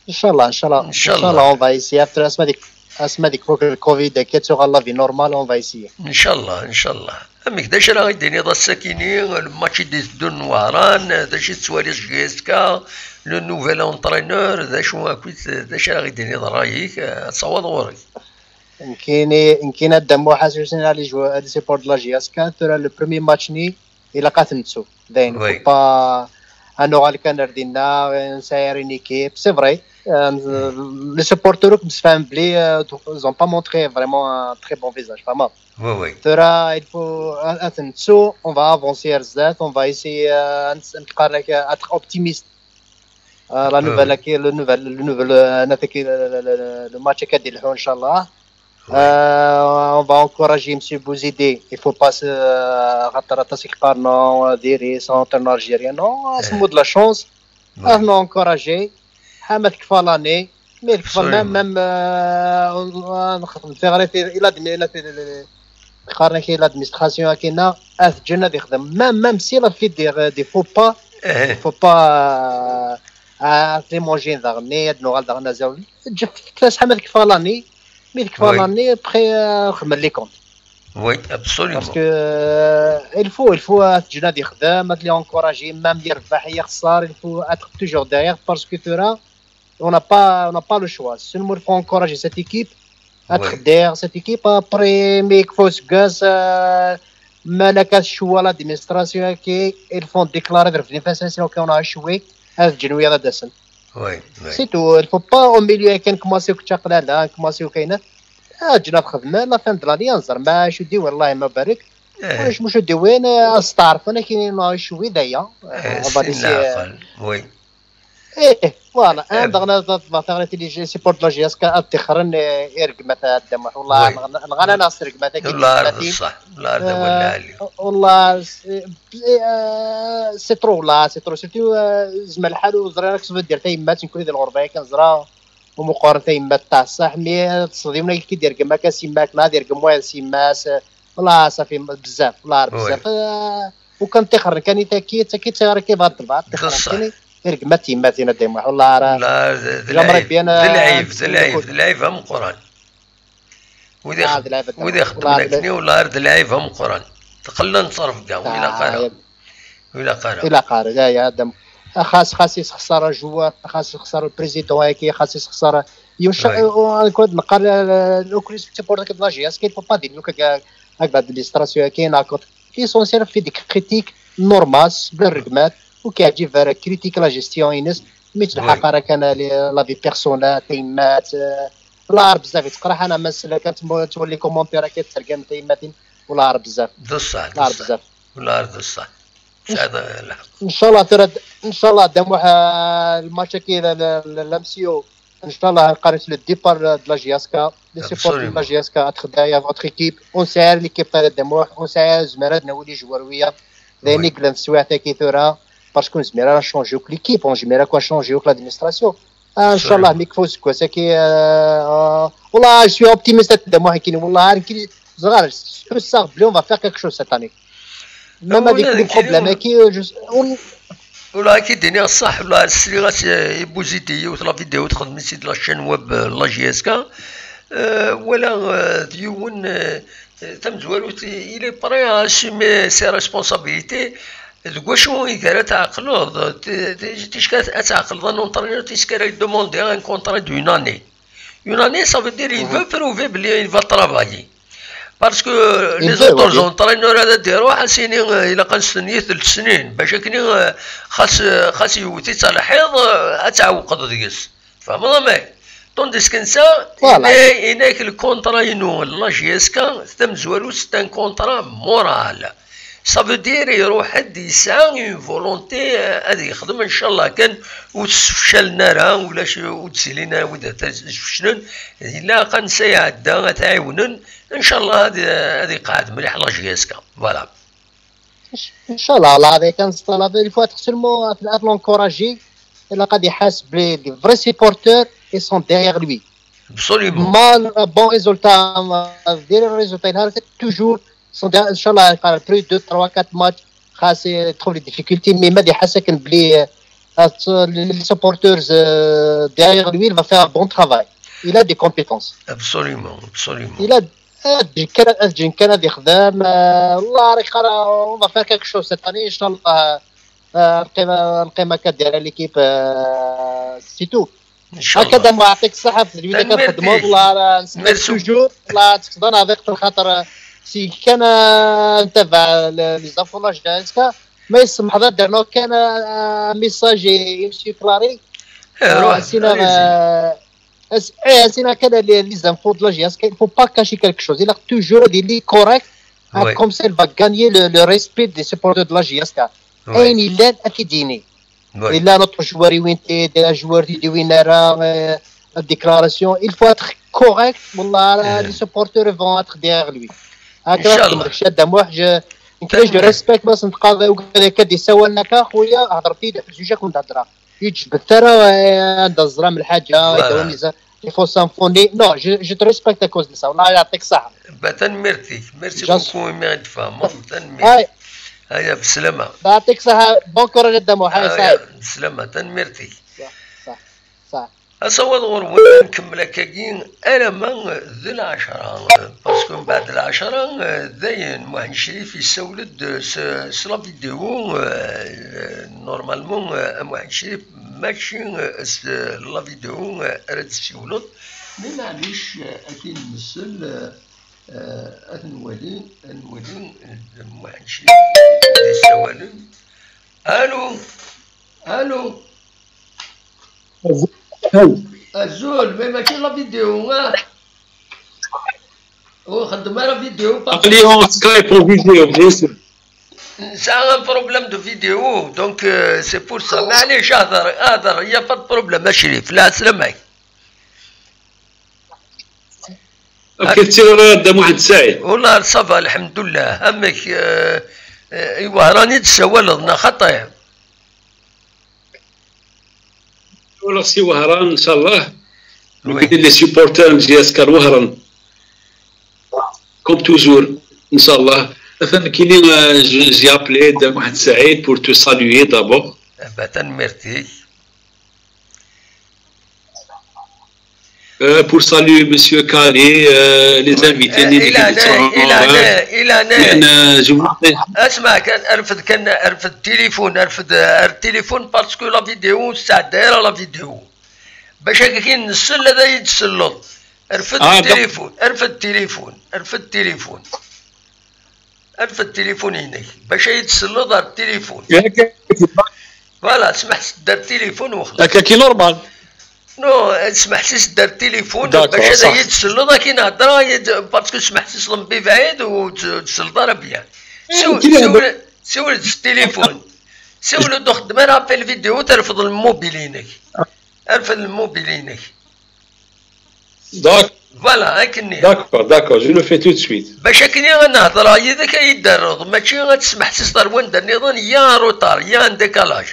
ان شاء الله، ان شاء الله، ان شاء الله. On va essayer. Après, asma dik, asma dik fuk le covid, كي تسوق la vie normale, on va essayer. ان شاء الله، ان شاء الله. Amek, d acu ara ɣ-d-tiniḍ ass-akini, le match i d-iteddun n Wehran, d acu i tettwaliḍ J S K, le nouvel entraîneur, d acu akk, d acu ara ɣ-d-tiniḍ ṛṛay-ik, ad tawaḍ ɣur-k. Nekkini, nekkini a Dda Muḥ, asusen ɣer les joueurs, les supporters de la J S K, tura le premier match-nni, ilaq ad t-nettu. Dayen, faut pas ad nuɣal kan ar dinna, nesɛa une équipe. C'est vrai, euh, les supporters akk msefhamen belli, euh, ils ont pas montré vraiment un très bon visage, fehmeḍ. Tura, il faut ad, ad t-nettu, on va avancer ar zdat, on va essayer, euh, ad, ad, ad être optimiste. Euh, la nouvelle, le nouvel, le nouvel, euh, le, le, le, le match-a ad yelḥu, inchallah. Euh, on va encourager monsieur Bouzidi. Il faut pas se, euh, rattraper ses parents, euh, dire, c'est un entraîneur algérien. Non, c'est mot de la chance. On va encourager. Hamad Kfalani. Mais Kfalani, même, même, euh, on, on, il a dit, il a dit, قارنك الى ادمينستراسيون كاينه، اه، الجنه يخدم. Même, même s'il a fait des, des faux pas, il faut pas, euh, à les manger داغني، هاد نوغال داغنا زاول. جف كاس حمد كفالاني، mais كفالاني après, euh, خمل les comptes. Oui, absolument. Parce que, euh, il faut, il faut, euh, الجنه يخدم، هاد les encourager، même يربح يخسر، il faut être toujours derrière parce que tura, on n'a pas, on n'a pas le choix. Seulement, il faut encourager cette équipe. Être derrière cette équipe. Après, mais il faut se gaz, euh, مالك شويه l'administration كي ils font déclarer de revenir face à, ok, on a échoué. هذا الجنوية هذا دسن. Oui, oui. C'est tout. Il faut pas au milieu كان كوماسيو كتشاق لا لا كوماسيو كاينه. آه، جنا في خدمه، la fin de l'année نزر ما شو دي والله ما بارك. واش مش دي وين؟ استعرف انا كاين شويه دايا. On va laisser. Oui. ايه، voilà. انا دغنا دغنا تيلي جي سيبورت لا جي اس كا اتخرن، إيه، ارقمه تاع الدم والله. الغانا ناس ارقمه كي والله بصح. والله. سي ترو، والله سي ترو سيرتو. زعما الحال وزرا راك صبر دير تايمات نكون ذي الغربه كنزرا ومقارنه تايمات تاع الصح مي تصديونا كي دير كما كان سيماك لا دير كمويا سيماس. والله صافي بزاف، والله بزاف. آه، وكان تيخرج كان يتاكي تاكي تيغرا كي بعض البعض تيخرج كان يرقم تيماتينا ديما والله راه. لا، لا، لا، مربي انا ذ العيب ذ العيب ذ العيب امقران. وذي خدمتني والله ذ العيب امقران. تقلنا نتصرف كاع ولا قال. إلا قال. إلا قال، لا، يا آدم. خاص، خاص يسخسر الجوار، خاص يسخسر البريزيدون هاكي، خاص يسخسر يمشي. نقول نقار لوكريس تيبور داك لاجي اسكي فو با دير لوكا كاع هاك بعد ليستراسيون كاين اكوت. ليسونسيال في ديك كريتيك نورمال بالرقمات وكيعجب راه كريتيك لا جيستيون ينس. مي تلحق راه كان لا في بيرسونال تيمات. والله بزاف يتقرح انا مساله كانت تولي كومونتير كترقم تيماتين. والله بزاف. بصح بصح. والله بزاف. والله بصح. ان شاء الله ترى، ان شاء الله دام واحد الماتش كي لامسيو، ان شاء الله قريت لو ديبار دو لا جي اس كا، لي سيبور دو لا جي اس كا اتخدايا فوتر ايكيب، ونسعى ليكيب تاع دموح، ونسعى زمرات نولي جوار ويا. لاني قلنا في السوايع تاع كي ثورة، باسكو زميرة راه شونجيوك ليكيب، اون جيميرا كوا شونجيوك لادمينستراسيون. آه، ان شاء الله ميك فوز كوا ساكي. آه، آه، والله جو سوي اوبتيميست دموح كاين والله عارف كي زغار حسا بلي اون فا فير كيك شوز سيت اني. ميم افيك لي بروبليم كي جو Ula ad k-id-iniɣ ṣṣeḥ, ula sliɣ-as i Buzidi yiwet la vidéo texdem-itt-id la chaîne web, euh, la J S K. Euh, wala, euh, d yiwen, euh, tamezwarut, il est prêt à assumer ses responsabilités. Deg wacu i gar ad tɛeqleḍ, ti-, ti-, ticki ad tɛeqleḍ un entraîneur, ticki ara yedemande un contrat d'une année. Une année, ça veut dire il veut prouver belli il va travailler. Parce que les autres entraîneurs, ad d-iruḥ, ad s-yini, euh, ilaq ad nestenyi telt snin. Bac akken, euh, xas, euh, xas yewwet-itt lḥiḍ, euh, ad tɛewqeḍ deg-s. Tfehmeḍ amek? Tandis que netta, voilà, yenna-, yenna-yak le contrat-inu, la J S K, tamezwarut, c'est un contrat moral. Ça veut dire iruḥ-d yesɛa une volonté, euh, ad yexdem, ncallah kan ur t-ssefcalen ara, ulac ur d-ttilin ara wid ara t-sfeclen. Ilaq ansa iɛedda ad t-ɛiwnen, ncallah ad, ad iqeɛɛed mliḥ la J S K. Voilà. Inchallah, Allah avec un instant, il faut être seulement l'encourager. Il a des, des vrais supporters, ils sont derrière lui. Absolument. Mal, bon résultat, des résultats, il a toujours, sont, inchallah, il a plus de deux, trois, quatre matchs, خاص يتخوف les difficultés, mais ما دي حاسة كان بلي، آه، les supporters, euh, derrière lui, il va faire un bon travail. Il a des compétences. Absolument, absolument. Il a, آه، كان، آه، كان هذا يخدم، آه، الله راك خرا، on va faire quelque chose cette année, إن شاء الله. آه، القيمة، القيمة كدير l'équipe، آه، c'est tout. إن شاء الله. هكذا ما يعطيك الصحة في الفيديو كتخدمو، تنميرتي. والله راه نسمع توجور، والله تقدر نعطيك الخاطر، آه، سي كان، آه، نتابع les infos la J S K، ما يسمح هذا درنا كان، آه، message يمشي كلاري. إيه، آه، روح، سينا، آه، أس-، إيه، سينا كان les، les infos de la J S K، il faut pas cacher quelque chose. Il a toujours dit les correct. Oui. Comme ça, il va gagner le, le respect des supporters de la J S K. Oui. أين يلان أكيديني. Oui. إلا notre joueur يوين تي، des joueurs دي وين راه، آه، la déclaration. Il faut être correct. والله راه les supporters vont être derrière lui. هكذا إن شاء الله. شاد موح، je، je respecte باش نتقاضى وكذا كدي سوالنا كا خويا، هضرتي داك الزوجة كنت هضرة. يجبد ترى، آه، عند الزرام الحاجة، voilà. يدوم يزا-، il faut s'informer. Non, je, je te respecte à cause de ça. والله يعطيك الصحة. با تنميرتي. Merci beaucoup، مي غيتفهموا. تنمير. هاي. هيا، بسلامة. يعطيك الصحة. Bon courage الدموع. هاي، هيا، صحيح. بسلامة، تنميرتي. صح، صح، صح. أصور غير ولا نكمل هكاكي، أنا ما ذي العشرة، parce que من بعد العشرة، آه، داين محمد شريف يسولد، آه، س-، س la vidéo، آه، normalement، آه، محمد شريف ماشي، آه، س-، la vidéo، آه، راه تسولد. Mais معليش، آه، أكيد نمثل، آه، آه، أتنوالي، أنوالي، آه، محمد شريف يسولد. ألو، ألو. أزول، mais ماشي la vidéo، ها؟ وخدم راه فيديو، عقلي on Skype en vidéo، bien sûr. نسعى un problème de vidéo، donc, euh, c'est pour ça. معليش، اهضر، اهضر، y a pas de problème، اشريف، لا، سلامك. كيف تسير الولد محمد سعيد؟ والله ça va، الحمد لله. امك، آه، آه، ايوا، راني تسولضنا خطير. ولا سي وهران، إن شاء الله. Oui. Les supporters ن J S K وهران. Comme toujours، إن شاء الله. أثناء كيني، آه، ج-، j'ai appelé محمد سعيد pour te saluer d'abord. با تنميرتي. Euh, pour saluer monsieur Kari, euh, les invités, آه، إلى أنا، إلى أنا، إلى أنا. لأن، آه، je vous اسمع، كان أرفد، كان أرفد التليفون، أرفد، آه، التليفون parce que la vidéo، ساعة دايرة la vidéo. باش هكا كي نسل هذا يتسلط. أرفد آه، التليفون، أرفد التليفون، أرفد التليفون. أرفد التليفون هناك. باش يتسلط على التليفون. ياك. Voilà، سمح سد التليفون وخلاص. هكا كي normal. Non، سمح سي سد التليفون. D'accord، باش هذا صح. يتسلط كي نهضر، يد-، parce que سمح سي صلم بي بعيد وتسلط راه bien. إيه، سول، كي نهضر. سول، سول التليفون. سول دو خدمة راه في الفيديو ترفض الموبيل هناك. ارفد الموبيل هناك. D'accord. Voilà، هاك النية. D'accord, d'accord, je le fais tout de suite. باش هاك النية غنهضر، هي ذاك يدرض، ماشي غتسمح سيستر وين دار نظام، يا روتار، يا ان ديكالاج.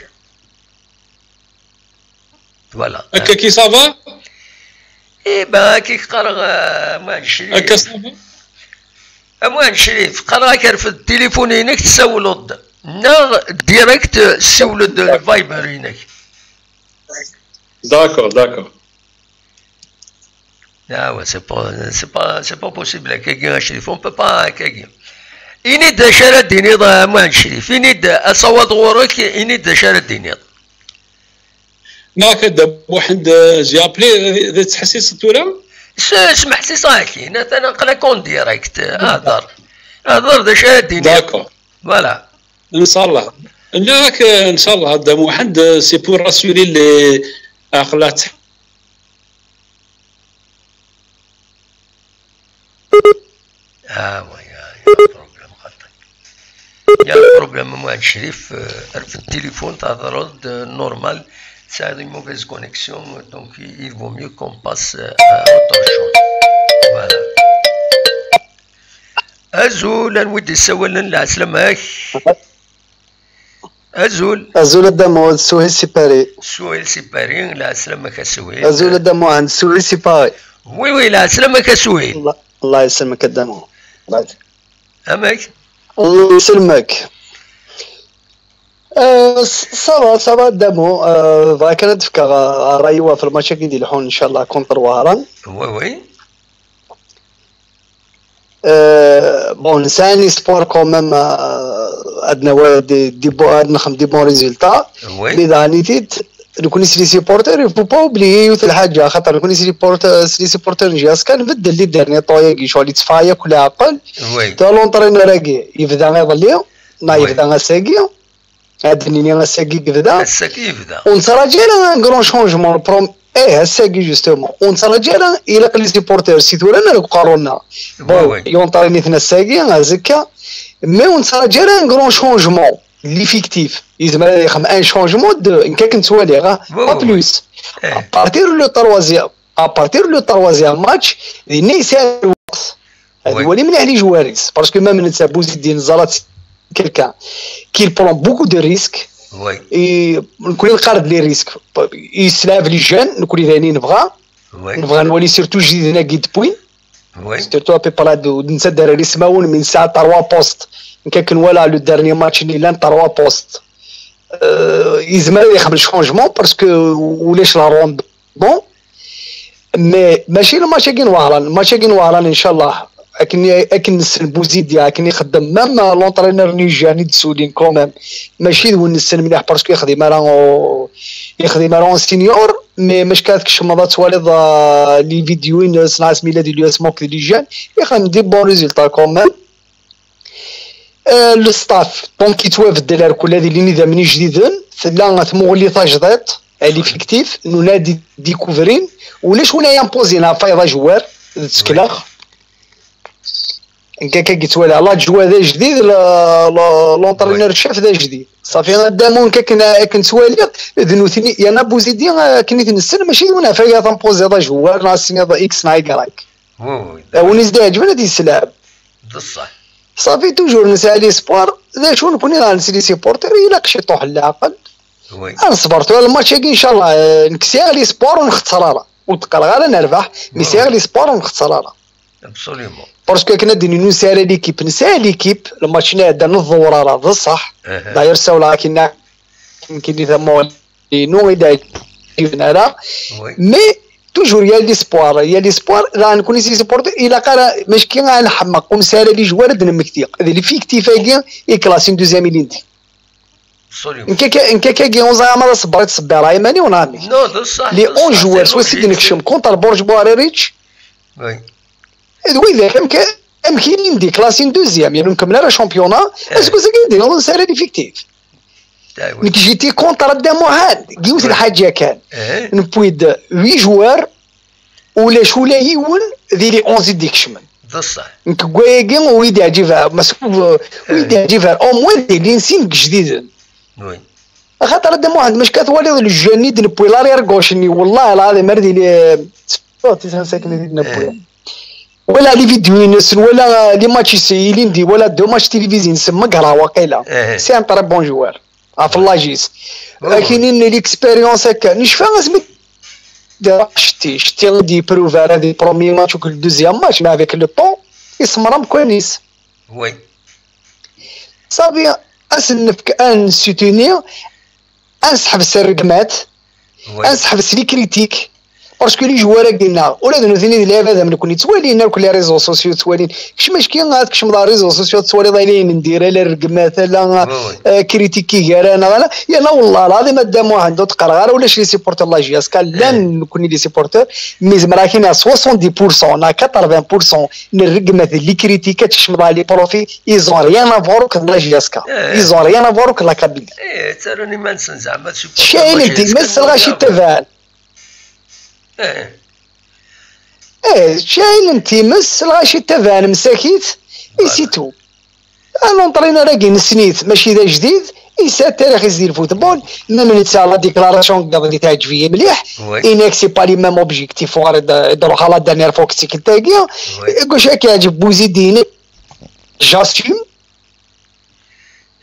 Voilà. هكا كي ça va؟ إيه، با كي قرا، آه، أم شريف. هكا ça va؟ أم شريف، قرا كرفد التليفون هناك تسولد. Neɣ direct, siwel-d Viber-inek. D'accord, d'accord. Ah ouais, c'est pas, c'est pas, c'est pas possible, akkagi, a Crif, on peut pas, akkagi. Ini-d d acu ara d-tiniḍ, a Muḥend Crif, ini-d, asawaḍ ɣur-k, ini-d d acu ara d-tiniḍ. Naka da Muḥend, j'ai appelé, d ttḥessiseḍ tura? Smeḥsiseɣ-ak-in, atan aql-ak en direct, hder. Hder d acu ara d-tiniḍ. D'accord. Voilà. Inchallah. Naka, inchallah, da Muḥend, c'est pour rassurer les, aql-ak Ah ouais, il y a, il y a un problème, xaṭi. Il y a un problème, a Muḥend Crif, euh, rfed téléphone, t'as le normal, ça a une mauvaise connexion, donc il vaut mieux qu'on passe, euh, à autre chose. Voilà. Azul, anwa i d-yessawalen, lɛeslama-k? Azul. Azul a Dda Muḥend, Suhil si Paris. Suhil si Paris, lɛeslama-k a Suhil. Azul a Dda Muḥend, Suhil si Paris. Oui, oui, lɛeslama-k a Suhil. Allah, Allah yesselmek a Dda Muḥend. Amek? Allah yesselmek. Euh, ça va, ça va, a Dda Muḥend. Euh, bɣiɣ kan ad d-fkeɣ ṛṛay-iw ɣef lmatch-agi d-ileḥḥun, inchallah, contre Wehran. Oui, oui. Euh, bon, nesɛa un espoir quand même, euh, ad nawi des, des bons, ad nexdem des bons résultats. Oui. Mais daɣen i t-id, nekkni s les supporters, il faut pas oublier yiwet lḥaǧa, xaṭer nekkni s les supporters, s les supporters n J S K, nbeddel les derniers temps-agi, ccɣel yetteffeɣ yakk leɛqel. Oui. Ta l'entraîneur-agi, yebda iḍelli, neɣ Oui. yebda ass-agi, ad d-nini ass-agi yebda. Ass-agi yebda. Ur nettṛaǧu ara un grand changement. Le prom-, eh, ass-agi, justement. Ur nettṛaǧu ara, ilaq les supporters, si tura-nni deg uqerru-nneɣ. Bon, Oui, oui. yunṭer-iten ass-agi, azekka. Mais ur nettṛaǧu ara un grand changement de l'effectif. Yezmer ad yexdem un changement de, nekk akken ttwaliɣ, ah, Oui, pas oui. Plus. Eh. À partir le troisième, à partir le troisième match, dinna yesɛa lweqt. Ad Oui. iwali mliḥ les joueurs-is. Parce que même netta Bouzidine, ẓrat quelqu'un qui prend beaucoup de risques. Oui. Et nekkni neqqar-d les risques. Yeslɛeb les jeunes, nekkni d ayen i nebɣa. Oui. Nebɣa nwali surtout jdiden-agi d-wwin. Oui. Surtout à peu près de, netta dara ismawen, mais nesɛa trois postes. Nekk akken walaɣ le dernier match-nni llan trois postes. Euh, yezmer ad yexdem changement parce que ulac la ronde. Bon. Mais mačči le match-agi n Wehran, le match-agi n Wehran, inchallah, akken, akken nessen Bouzidi, akken ixeddem, même l'entraîneur n Ijjan i d-ssulin quand même, mačči d win nessen mliḥ parce que yexdim ara au, yexdim ara en senior, mais mačči kan tkecmeḍ ad twaliḍ, euh, les vidéos-ines, neɣ asmi yella di l'U S M O akked Ijjan, ixdem des bons résultats quand même. Euh, le staff, donc, yettwabeddel ar kul ad ilin idammen ijdiden, tella tmuɣli tajdiṭ, à l'effectif, nuna di découvrir, ulac win ay imposer ɣef wayeḍ ajewwar, d tsekla. Nekk akka i yettwaliɣ, l'adjoint d ajdid, la, la, l'entraîneur chef d ajdid. Safi, a Dda Muḥend, akken, akken ttwaliɣ, d nutni, yerna Bouzidi, akken i t-nessen, mačči d win ɣef ay ad imposer ajewwar, neɣ ad s-tiniḍ X neɣ Y. Oui, oui. A win i s-d-iɛeǧben ad yeslɛeb. D ṣṣeḥ. Safi, toujours nesɛa l'espoir. D acu nekkni daɣen s les supporters, ilaq ciṭuḥ n leɛqel. Oui. Ad neṣber tura le match-agi, inchallah, euh, nekk sɛiɣ l'espoir ur nxeṣṣer ara. Ur d-qqareɣ ara nerbeḥ, mais Oui. Sɛiɣ l'espoir ur nxeṣṣer ara. Absolument. Parce que akken ad d-nini ur nesɛi ara l'équipe, nesɛa l'équipe, le match-nni iɛeddan ur tḍewwer ara, d ṣṣeḥ. Aha. D'ailleurs, ssawleɣ akken, akken i d amawal-inu, i d-ɛeǧben ara. Oui. Mais toujours, il y a l'espoir, il y a l'espoir, daɣen nekkni s les supporters, ilaq ara, mačči ad nḥemmeq, ur nesɛi ara les joueurs ad d-nemmekti. D l'effectif-agi i classé en deuxième ilindi. Absolument. Nekk akka, nekk akka, agi ur ẓriɣ ma d aṣebber i ttṣebbireɣ iman-iw neɣ amek. Non, d ṣṣeḥ. Les onze joueurs, s wass i d-nekcem, contre Borj Buhariric, Oui. d widak, amek, amek ilindi, classé en deuxième, yerna ur nkemmel ara championnat, Eh. aseggas-agi d-nniḍen sara l'effectif. Ah, oui. Nekk j'étais contre Dda Muḥend, yiwet Oui. lḥaǧa kan. Eh. Newwi-d huit joueurs, ulac ula yiwen di les onze i d-ikecmen. D ṣṣeḥ. Nekk deg wayagi, ur yi-d-iɛǧib ara, mas, ur yi-d-iɛǧib ara. Au moins, d les cinq jdiden. Oui. Axaṭer a Dda Muḥend, mačči kan twaliḍ le jeu-nni i d-newwi, l'arrière gauche-nni, wallah lɛaḍim, ar d ili, tisan sakin i d-newwi. Eh. Wala les vidéos-ines, wala les matchs-is ilindi, wala deux matchs télévisés-ines, meggreɣ waqila. Eh. C'est un très bon joueur. Ɣef l'âge-is. Oui. Lakin une l'expérience akka. Necfa asmi d-, j'étais, j'étais di prouver ara di premier match ou le deuxième match, mais avec le temps, isemmer amkan-is. Oui. Safi, Ad sen-nefk, ad nessutini, ad nseḥbes rregmat, ad nseḥbes les critiques, parce que les joueurs-agi-nneɣ, ula d nutni d lɛibad am nekni, ttwalin akk les réseaux sociaux, ttwalin. Kečč macki ad tkecmeḍ ɣer les réseaux sociaux, tettwaliḍ ala ayen n diri, ala rregmat, ala, euh, critique i gar-aneɣ, ala. Yerna wallah lɛaḍim a Dda Muḥend, ur d-qqareɣ ara ulac les supporters n la J S K, llan nekni les supporters, mais zemreɣ ad k-iniɣ soixante-dix pour cent neɣ quatre-vingts pour cent n rregmat d les critiques ad tkecmeḍ ɣer les profits, ils ont rien à voir akked la J S K. Ils ont rien à voir akked la Kabylie. Ttarun iman-nsen zeɛma ad supporter. Tcaylen times, lɣaci ttabaɛen. Eh, tcaylen times, lɣaci ttabaɛen msakit, et c'est tout. L'entraîneur-agi nessen-it, mačči d ajdid, yesɛa tarix-is di lfutbol, même netta la déclaration n yiḍ-nni teɛǧeb-iyi mliḥ, yenna-k c'est pas les mêmes objectifs, war d-, d-ruḥ à la dernière fois ktikkelt-agi, gauche ad k-yeɛǧeb Bouzidi, j'assume.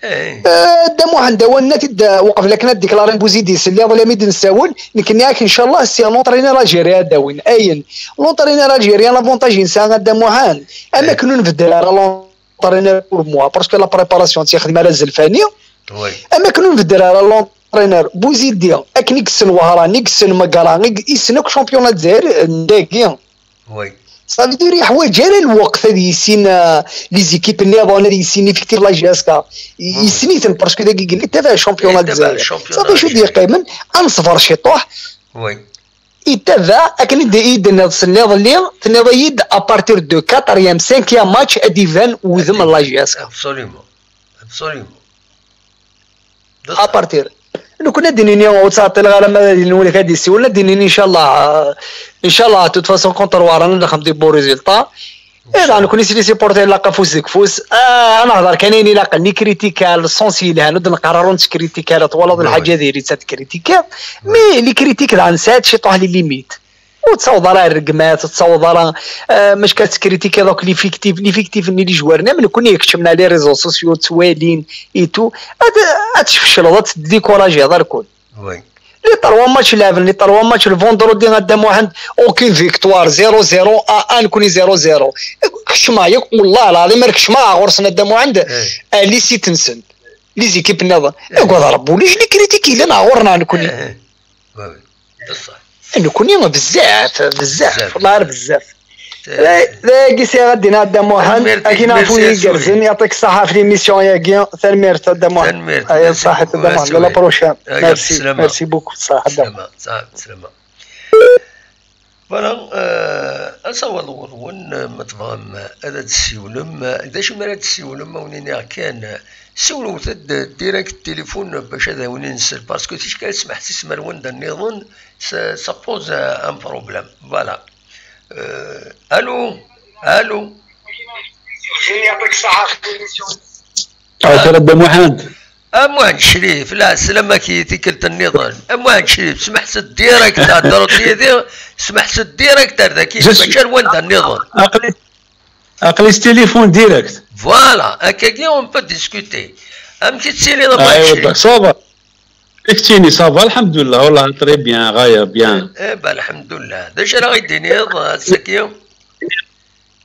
Eh, Dda Muḥend, awan-nna t-id, uqbel akken ad déclaren Bouzidi, s lliḍ lami d-nessawel, nekk nniɣ-ak, ncallah, si l'entraîneur algérien ad d-awin. Ayen, l'entraîneur algérien, l'avantage i nesɛa a Dda Muḥend, am akken ur nbeddel ara l'entraîneur pour moi, parce que la préparation tt-ixdem ara Zelfani, am akken ur nbeddel ara l'entraîneur, Bouzidi, akken i yessen Wehran, i yessen Megra, i yessen akk championnat Dzaïr, n dagi. Ça veut dire yeḥwaǧ ara lweqt ad yissin, euh, les équipes nniḍen, ad yissin effectif la J S K. Yessen-iten parce que dagi yella yettabaɛ championnat Dzaïr. Ça d acu d-yeqqimen, ad neṣber ciṭuḥ. Yettabaɛ akken i d-, i d-tenniḍ s nniḍelli, tenniḍ-iyi-d à partir de quatrième, cinquième match ad d-iban wudem n la J S K. Absolument. À partir. Nekkni ad d-nini ur ttɛeṭṭileɣ ara ma d Lmulek ad d-yessiwel, ad d-nini ncallah, euh, ncallah, de toute façon, contre Wehran ad nexdem des bons résultats. Eh, nekkni s les supporters ilaq afus deg ufus. Ah, ad nehder kan ayen ilaqen, ni critiquer, le sens yelhan, ur d-neqqar ara ur nettkritik ara, twalaḍ lḥaǧa diri-tt ad tkritikiḍ. Mais les critiques daɣen sɛant ciṭuḥ les limites. Ur tessaweḍ ara ar rregmat, ur tessaweḍ ara, eh, mačči ad tekritikiḍ akk l'effectif, l'effectif-nni les joueurs-nni, am nekkni ikeččmen ar les réseaux sociaux, ttwalin et tout, ad, ad tfecleḍ, ad teddikurajiḍ arkun. Les trois matchs leɛben, les trois matchs, le vendredi a Dda Muḥend, aucune victoire, zéro zéro, ah, ah, nekkni zéro zéro. Kecmeɣ yakk, wallah lɛaḍim, ar kecmeɣ ɣur-sen a Dda Muḥend, ah, les sites-nsen, les équipes nniḍen. Agad Rebbi, ulac les critiques yellan ɣur-neɣ nekkni. Nekkni bezzaf, bezzaf, wallah ar bezzaf. Dagi sɛiɣ ad d-iniɣ a Dda Muḥend, akin ɣef win igerrzen, yaɛṭik ṣṣeḥḥa ɣef l'émission-agi, tanemmirt a Dda Muḥend. Aya ṣaḥit a Dda Muḥend, à la prochaine. Merci, merci beaucoup, ṣaḥit a Dda Muḥend. Voilà, euh, asawaḍ ɣur-wen, euh, ma tebɣam, euh, ad d-tessiwlem, euh, d acu mi ara d-tessiwlem, ma wen-iniɣ kan, euh, siwlet-d, euh, direct téléphone, euh, bac ad awen-nsel, parce que ticki ad smeḥsisem ar wanda nniḍen, ça, ça pose, euh, un problème. Voilà. Euh, allô? Allô? Dda Muḥend. A Muḥend Crif, la, sslam-ak i tikkelt nniḍen. A Muḥend Crif, smeḥs-d direct, heddreḍ yid-i, smeḥs-d direct ar daki, mačči ar wanda nniḍen. Aql-i, aql-i s téléphone direct. Voilà, akkagi on peut discuter. Amek i tettiliḍ a Muḥend Crif? Ça va. Keččini, ça va, lḥemdullah, wallah, très bien, ɣaya, bien. Eh ben, lḥemdullah. D acu ara ɣ-d-tiniḍ ass-agi?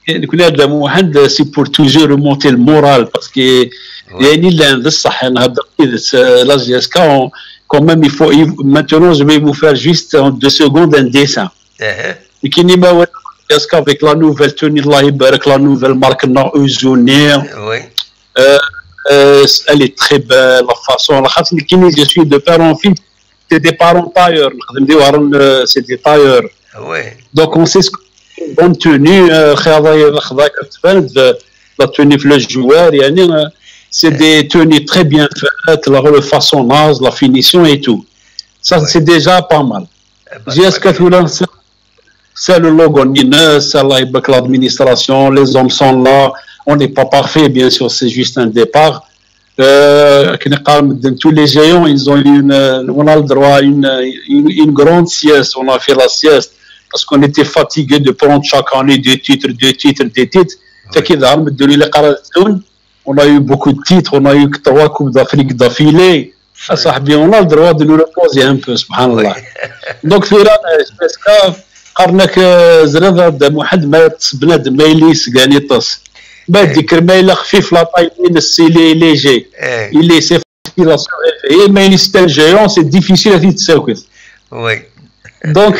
Nekkni a Dda Muḥend, c'est pour toujours remonter le moral, parce que yani llan d ṣṣeḥ, nhedder tidet, euh, la J S K, on, quand même, il faut, il, maintenant, je vais vous faire juste en deux secondes un dessin. Nekkini ma walaɣ la J S K avec la nouvelle tenue, Allah ibarek, la nouvelle marque-nneɣ Uzuni. Oui. Euh, euh, elle est très belle, la façon, la façon, je suis de père en fils, c'est des parents tailleurs, nexdem d iwehren, euh, c'est des tailleurs. Ah ouais. Donc on sait ce que une bonne tenue, euh, xyaḍ-agi, xḍa-k, tban-d, euh, la tenue f le joueur, yani, euh, c'est des tenues très bien faites, la, le façonnage, la finition et tout. Ça, c'est déjà pas mal. J S K tura, c'est le logo-nni-ines, Allah ibarek, l'administration, les hommes sont là, on n'est pas parfait, bien sûr, c'est juste un départ. Euh, akken i qqaren medden, tous les géants, ils ont eu une, euh, on a le droit à une, une, une grande sieste, on a fait la sieste, parce qu'on était fatigué de prendre chaque année deux titres, deux titres, deux titres. Tagi daɣen medden ilaq ara d-ttun. On a eu beaucoup de titres, on a eu trois coupes d'Afrique d'affilée. A ṣaḥbi, on a le droit de nous reposer un peu, subhanallah. Donc tura, euh, J S K, qqaren-ak, euh, ẓriɣ a Dda Muḥend, ma yeṭṭes bnadem, ma yella yesgan, yeṭṭes. Ma d-ikker ma yella xfif la taille-ines, il est léger. Il est, c'est facile à se réveiller, mais c'est un géant, c'est difficile à se. Oui. Donc,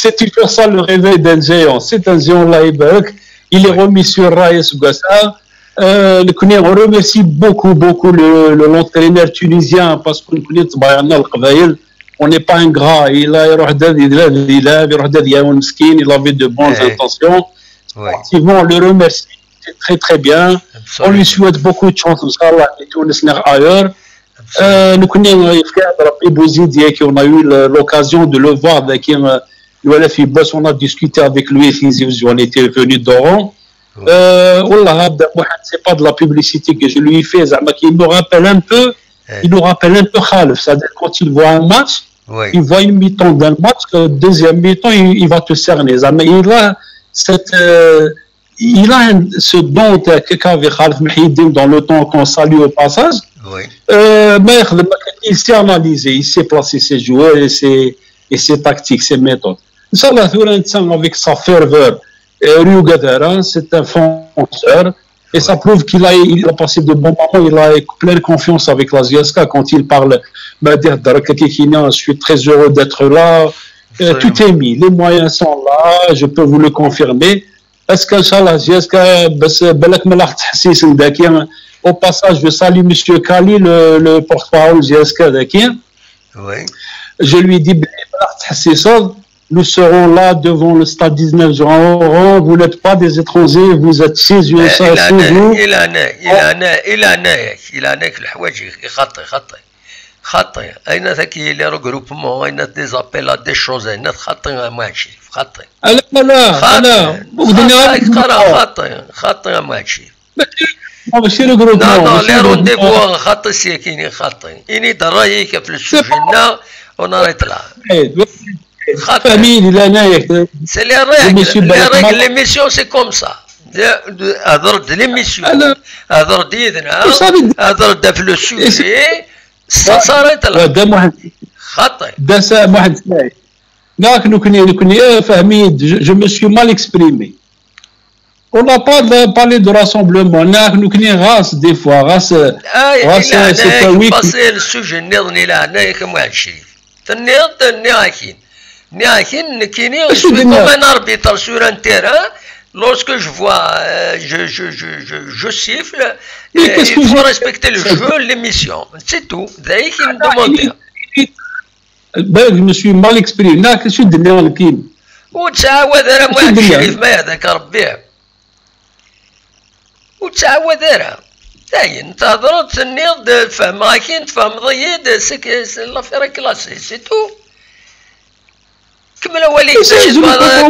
c'est toujours ça le réveil d'un géant. C'est un géant, Allah يبارك. Il est remis sur rails ce gars-là. Euh, on remercie beaucoup, beaucoup le, l'entraîneur tunisien parce qu'on connaît, on n'est pas ingrat. Il a il a il avait de bonnes intentions. Effectivement, on le remercie. C'est très, très bien. On lui souhaite beaucoup de chance, Inch'Allah, et tout ailleurs. Euh, nous connaissons Bouzidi, qui on a eu l'occasion de le voir, qui on a discuté avec lui, on était venu d'Oran. Euh, Wallah, c'est pas de la publicité que je lui fais, mais il me rappelle un peu, il nous rappelle un peu Khalef, c'est-à-dire quand il voit un match, il voit une mi-temps d'un match, le deuxième mi-temps, il, va te cerner. Mais il a cette, euh, il a ce don qu'avait Khalef Mahidine dans le temps qu'on salue au passage. Euh, mais il sait analyser, il sait placer ses joueurs et ses, et ses tactiques, ses méthodes. Inch'Allah, avec sa ferveur, euh, c'est un fonceur. Et ça prouve qu'il a, il a passé de bons moments, il a pleine confiance avec la J S K quand il parle. Je suis très heureux d'être là. Euh, tout est mis, les moyens sont là, je peux vous le confirmer. Est-ce qu'Inch'Allah, J S K, au passage, je salue M. Kali, le, le porte-parole J S K. Oui. Je lui dis, nous serons là devant le stade dix-neuf juin. Vous n'êtes pas des étrangers, vous êtes chez vous. إلى هنا، إلى هنا، إلى هنا، إلى هنا، إلى هنا، الحوايج يخطي، خطي. خطي. أين ذاك les regroupements، أين des appels à des choses، أين خطي ما شي، خطي. لا، لا، لا. خطي، خطي، خطي ما شي. ماشي لو جروب لا لا لي رونديفو خاطي سيكيني خاطي اني درايك في السوجي لا وناريت لا فهميني لا انا ياك سي لي ريغل لي ريغل ليميسيون سي كوم سا هضر د ليميسيون هضر ديدنا هضر د في لو سوجي صاريت لا هذا محمد خاطي داس محمد اسماعيل لا نكني نكني فهمي je me suis mal exprimé. On n'a pas parlé de rassemblement. ناك نكني غاس des fois غاس غاس c'est un week. Passer le sujet نيضني لا هنايا كم واحد شريف تنيض تنيض أكين نيض أكين نكيني je suis comme un arbitre sur un terrain. Lorsque je vois, euh, je, je, je, je, je siffle, euh, il faut respecter le jeu, l'émission. C'est tout. ذاك يمدو بالك je me suis mal exprimé. ناك شو الدنيا الكيم. وتعاود انا محمد الشريف ما هذاك ربي. وتعاود انا. داين تهضر تنيض فهمها كي تفهم ضيد c'est l'affaire est classée c'est tout. كمل وليد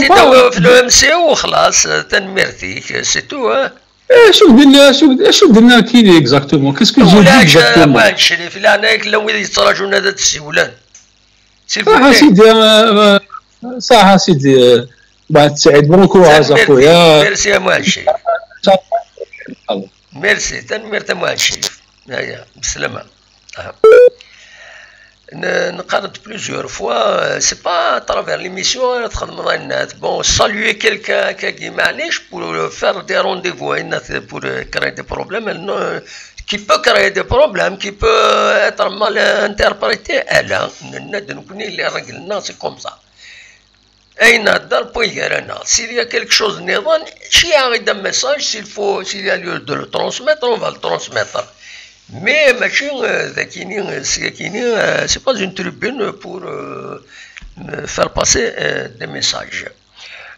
تداوي في l'O M C وخلاص تنميرتيك c'est tout. اش قلنا اش قلنا كيني exactement qu'est-ce que j'ai dit exactement. شريف لا انا لا وين يتراجعون هذا السيولان. صح سيدي. صح سيدي. بعد سعيد bon courage اخويا. Merci à moi الشريف. Merci تنميرت à moi الشريف. هيا بسلامة. نقرد plusieurs fois c'est pas à travers l'émission تخدم الناس bon saluer quelqu'un كاكي معليش pour faire des rendez-vous pour créer des problèmes qui peut créer des problèmes qui peut être mal interprété. الا نكوني اللي راجلنا c'est comme ça. اين هدر بوي غير انا s'il y a quelque chose نظن شي غير un message s'il faut s'il y a lieu de le transmettre on va le transmettre. Mais ماشي ذاكيني سياكيني c'est pas une tribune pour faire passer des messages.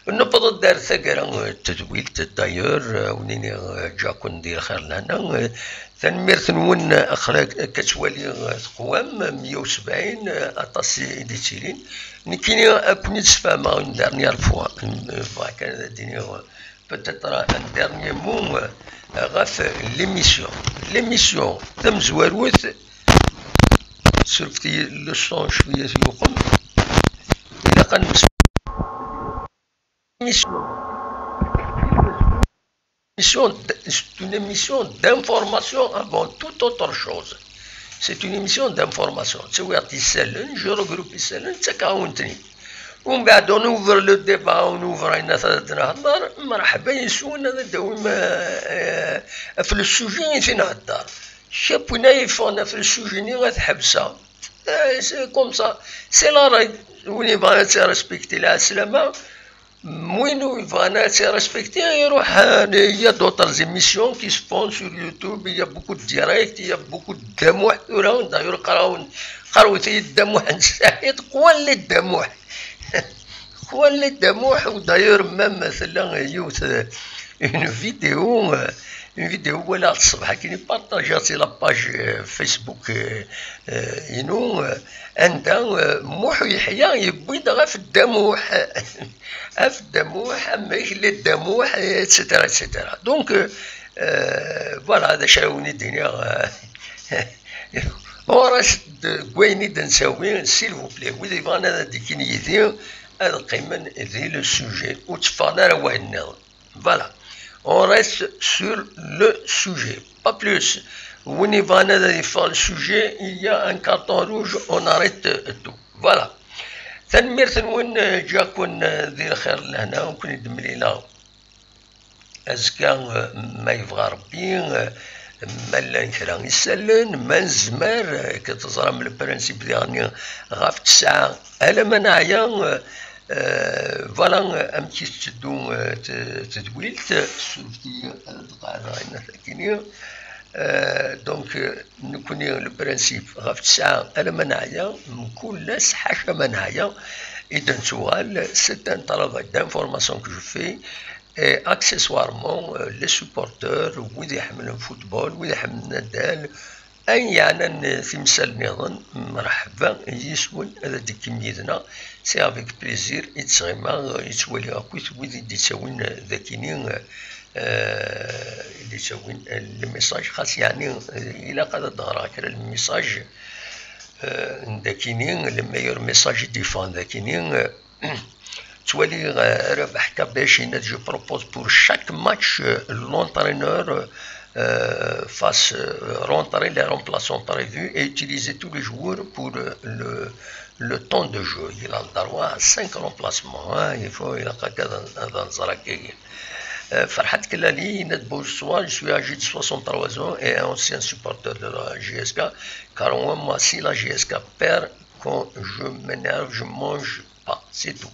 نبض دار ثقرة تدويلت d'ailleurs ونيني جاكون دير خير لنا. تنميرت نون اخرى كتوالي تقوام مية وسبعين اطاسي ديتيلين. نكيني اكون نتفاهمها une dernière fois. كان ديني peut-être un dernier mot غاف l'émission. L'émission تمزواروث سرفتي le son شوية يوقم. إلا كان l'émission c'est une émission d'information avant toute autre chose. C'est une émission d'information. C'est où il y a je regroupe je Umbeɛd, on ouvre le débat, on ouvre ayen ad d-nehder, mreḥba yes-wen, ad d-tawim, euh, ɣef le sujet i t-nehder. Kra n win ay yeffɣen ɣef le sujet-nni ad t-ḥebseɣ. Euh, c'est comme ça. C'est la règle. Win yebɣan ad tt-respekti, lɛeslama. Win ur yebɣan ad tt-respekti, iruḥ, euh, il y a d'autres émissions qui se font sur YouTube, il y a beaucoup de directs, il y a beaucoup de Dda Muḥ tura. D'ailleurs, qrawen-, qrawet-iyi Dda Muḥ n Saɛid, qwan les Dda Muḥ. Qwan les Dda Muḥ, ou d'ailleurs, même, tella yiwet, euh, une vidéo, euh, une vidéo, voilà, ṣṣbeḥ akken i partageɣ sur la page, euh, Facebook, euh, euh, inu, euh, anda, euh, Muḥ Yeḥya yewwi-d ɣef Dda Muḥ, ɣef Dda Muḥ, amek les Dda Muḥ, et cetera, et cetera. Donc, euh, euh, voilà, d acu ara wen-id-iniɣ, euh, ɣur-as deg wayen i d-nsawi, s'il vous plaît, wid yebɣan ad d-ikin yid-i, ad qqimen di le sujet, ur tteffɣen ara wayen nniḍen. Voilà. On reste sur le sujet. Pas plus. Win yebɣan ad yeffeɣ le sujet, il y a un carton rouge, on arrête tout. Voilà. Tanemmirt-nwen, ǧǧiɣ-ken di lxir, lehna, ur ken-id-mlileɣ azekka, ma yebɣa Rebbi, ma llan kra isallen, ma nezmer, akken teẓram le principe diɣen ɣef ttesɛa alamma neɛya, euh, voilà amek i tetteddu, euh, t-, tedwilt, surtout, euh, ad qeɛdeɣ ayen akkenni. Euh, donc, euh, nekkni le principe ɣef ttesɛa alamma neɛya, mkul ass ḥaca ma neɛya i d-nettuɣal, c'est un travail d'information que je fais, et accessoirement, euh, les supporters, wid iḥemmlen football, wid iḥemmlen addal, ayen yeɛnan timsal nniḍen, mreḥba yes-wen, ad d-tekkim yid-neɣ. C'est avec plaisir i d-ttɣimaɣ, i ttwaliɣ akkit wid i d-ittawin d akkenni, euh, i d-ittawin, euh, le message. Xas yeɛni, euh, ilaq ad d-ɣreɣ kra n le message, euh, n d akkenni, le meilleur message i d-yeffɣen d akkenni, euh, Ttwaliɣ, euh, Rabeḥ Kabac yenna-d: je propose pour chaque match, euh, l'entraîneur, euh, fasse, euh, rentrer les remplaçants prévus et utiliser tous les joueurs pour, euh, le, le temps de jeu. Il a le droit à cinq remplacements, hein. Il faut, ilaq akka ad, ad nẓer akkagi. Euh, Ferhat Kellali yenna-d: bonsoir, je suis âgé de soixante-trois ans et un ancien supporter de la J S K, car moi, moi, si la J S K perd, quand je m'énerve, je mange pas, c'est tout.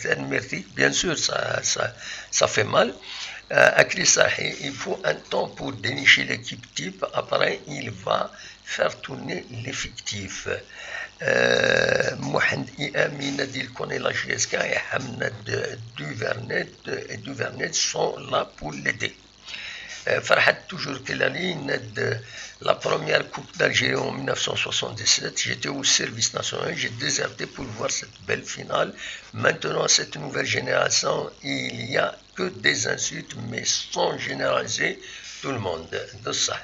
Tanemmirt-ik, bien sûr, ça, ça, ça fait mal. Euh, Akli Sahi, il faut un temps pour dénicher l'équipe type, après il va faire tourner l'effectif. Euh, Mohamed I M yenna-d: il connaît la J S K et Hamnad Duvernay, et Duvernay sont là pour l'aider. Euh, Ferhat toujours Kellali, la première Coupe d'Algérie en mille neuf cent soixante-dix-sept, j'étais au service national, j'ai déserté pour voir cette belle finale. Maintenant, cette nouvelle génération, il y a que des insultes, mais sans généraliser tout le monde. De ça.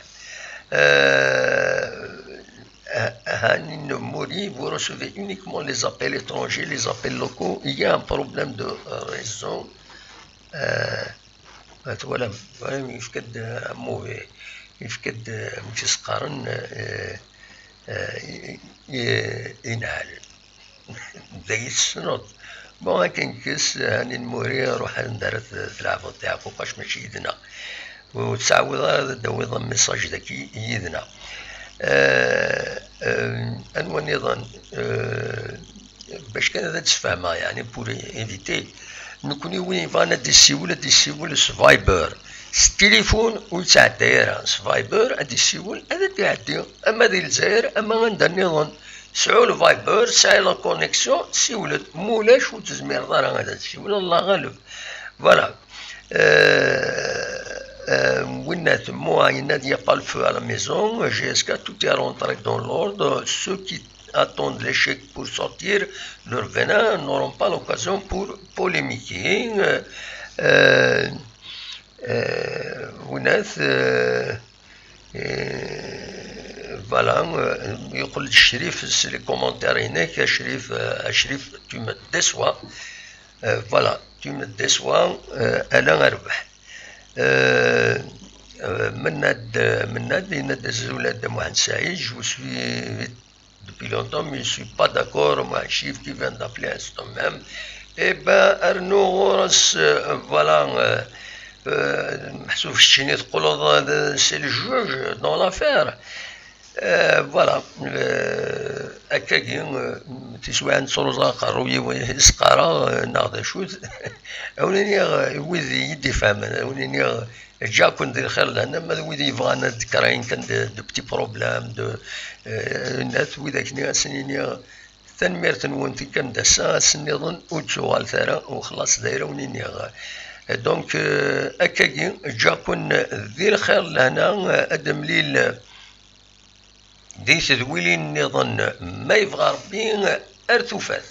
Euh, Hanin Mori, vous recevez uniquement les appels étrangers, les appels locaux. Il y a un problème de réseau. Euh, Twalam, twalam, yefka-d, uh, amuhi, yefka-d, uh, amek i s-qqaren, uh, uh, i, i, inɛalen. D ay tessneḍ. Bon, akken kkes, uh, Hanin Mori, ruḥ anda ara t-, tleɛbeḍ tiɛquqac, mačči yid-neɣ. Ur tettɛawid ara ad d-tawiḍ message daki yid-neɣ. Uh, uh, anwa nniḍen? Uh, Bac kan ad d-sfehmeɣ, yeɛni, pour éviter. Nekkni, win yebɣan ad d-issiwel, ad d-issiwel s Viber. S tilifun ur yettɛedday ara. S Viber ad d-issiwel, ad d-iɛeddi. Ama di Lezzayer, ama anda nniḍen. Sɛu le Viber, sɛu la connexion, siwel-d. Ma ulac, ur tezmireḍ ara ad d-tsiwleḍ, Allah ɣaleb. Voilà. Euh, euh, Winnat, moi, il n'y a pas le feu à la maison. J S K, tout est rentré dans l'ordre. Ceux qui attendent l'échec pour sortir leur venin n'auront pas l'occasion pour polémiquer. Euh, euh, Winnat, euh, euh, voilà, euh, يقول الشريف, c'est les commentaires هناك, يا شريف, euh, شريف, tu me déçois. Euh, voilà, tu me déçois, euh, Alain Arbaḥ. Euh, euh, Mennad, euh, Mennad, yenna-d: azul a Dda Muḥend Saɛid, je vous suis depuis longtemps, mais je suis pas d'accord مع شيف qui vient d'appeler à cet homme même. Eh ben, Arnaud Horace, euh, voilà, euh, euh, محسوب الشيني تقول هذا c'est le juge dans l'affaire. Euh, voilà, euh, akkagi, euh, tiswiɛin ttruẓuɣ aqerruy-iw s qqareɣ, euh, neɣ d acu-t. A wen-iniɣ, euh, wid i yi-d-ifehmen, a wen-iniɣ, ǧǧiɣ-ken di lxir lehna, ma d wid yebɣan ad d-krayen kan de, de petits problèmes, de, euh, net, widak-nni, a sen-iniɣ, tanemmirt-nwen tikkam d ass-a, ass-nniḍen ur d-tuɣalet ara, u xlaṣ d ayen ara wen-iniɣ. Donc, euh, akkagi, ǧǧiɣ-ken di lxir lehna, ad d-nemlil di tedwilin nniḍen, ma yebɣa Rebbi, ar tufat.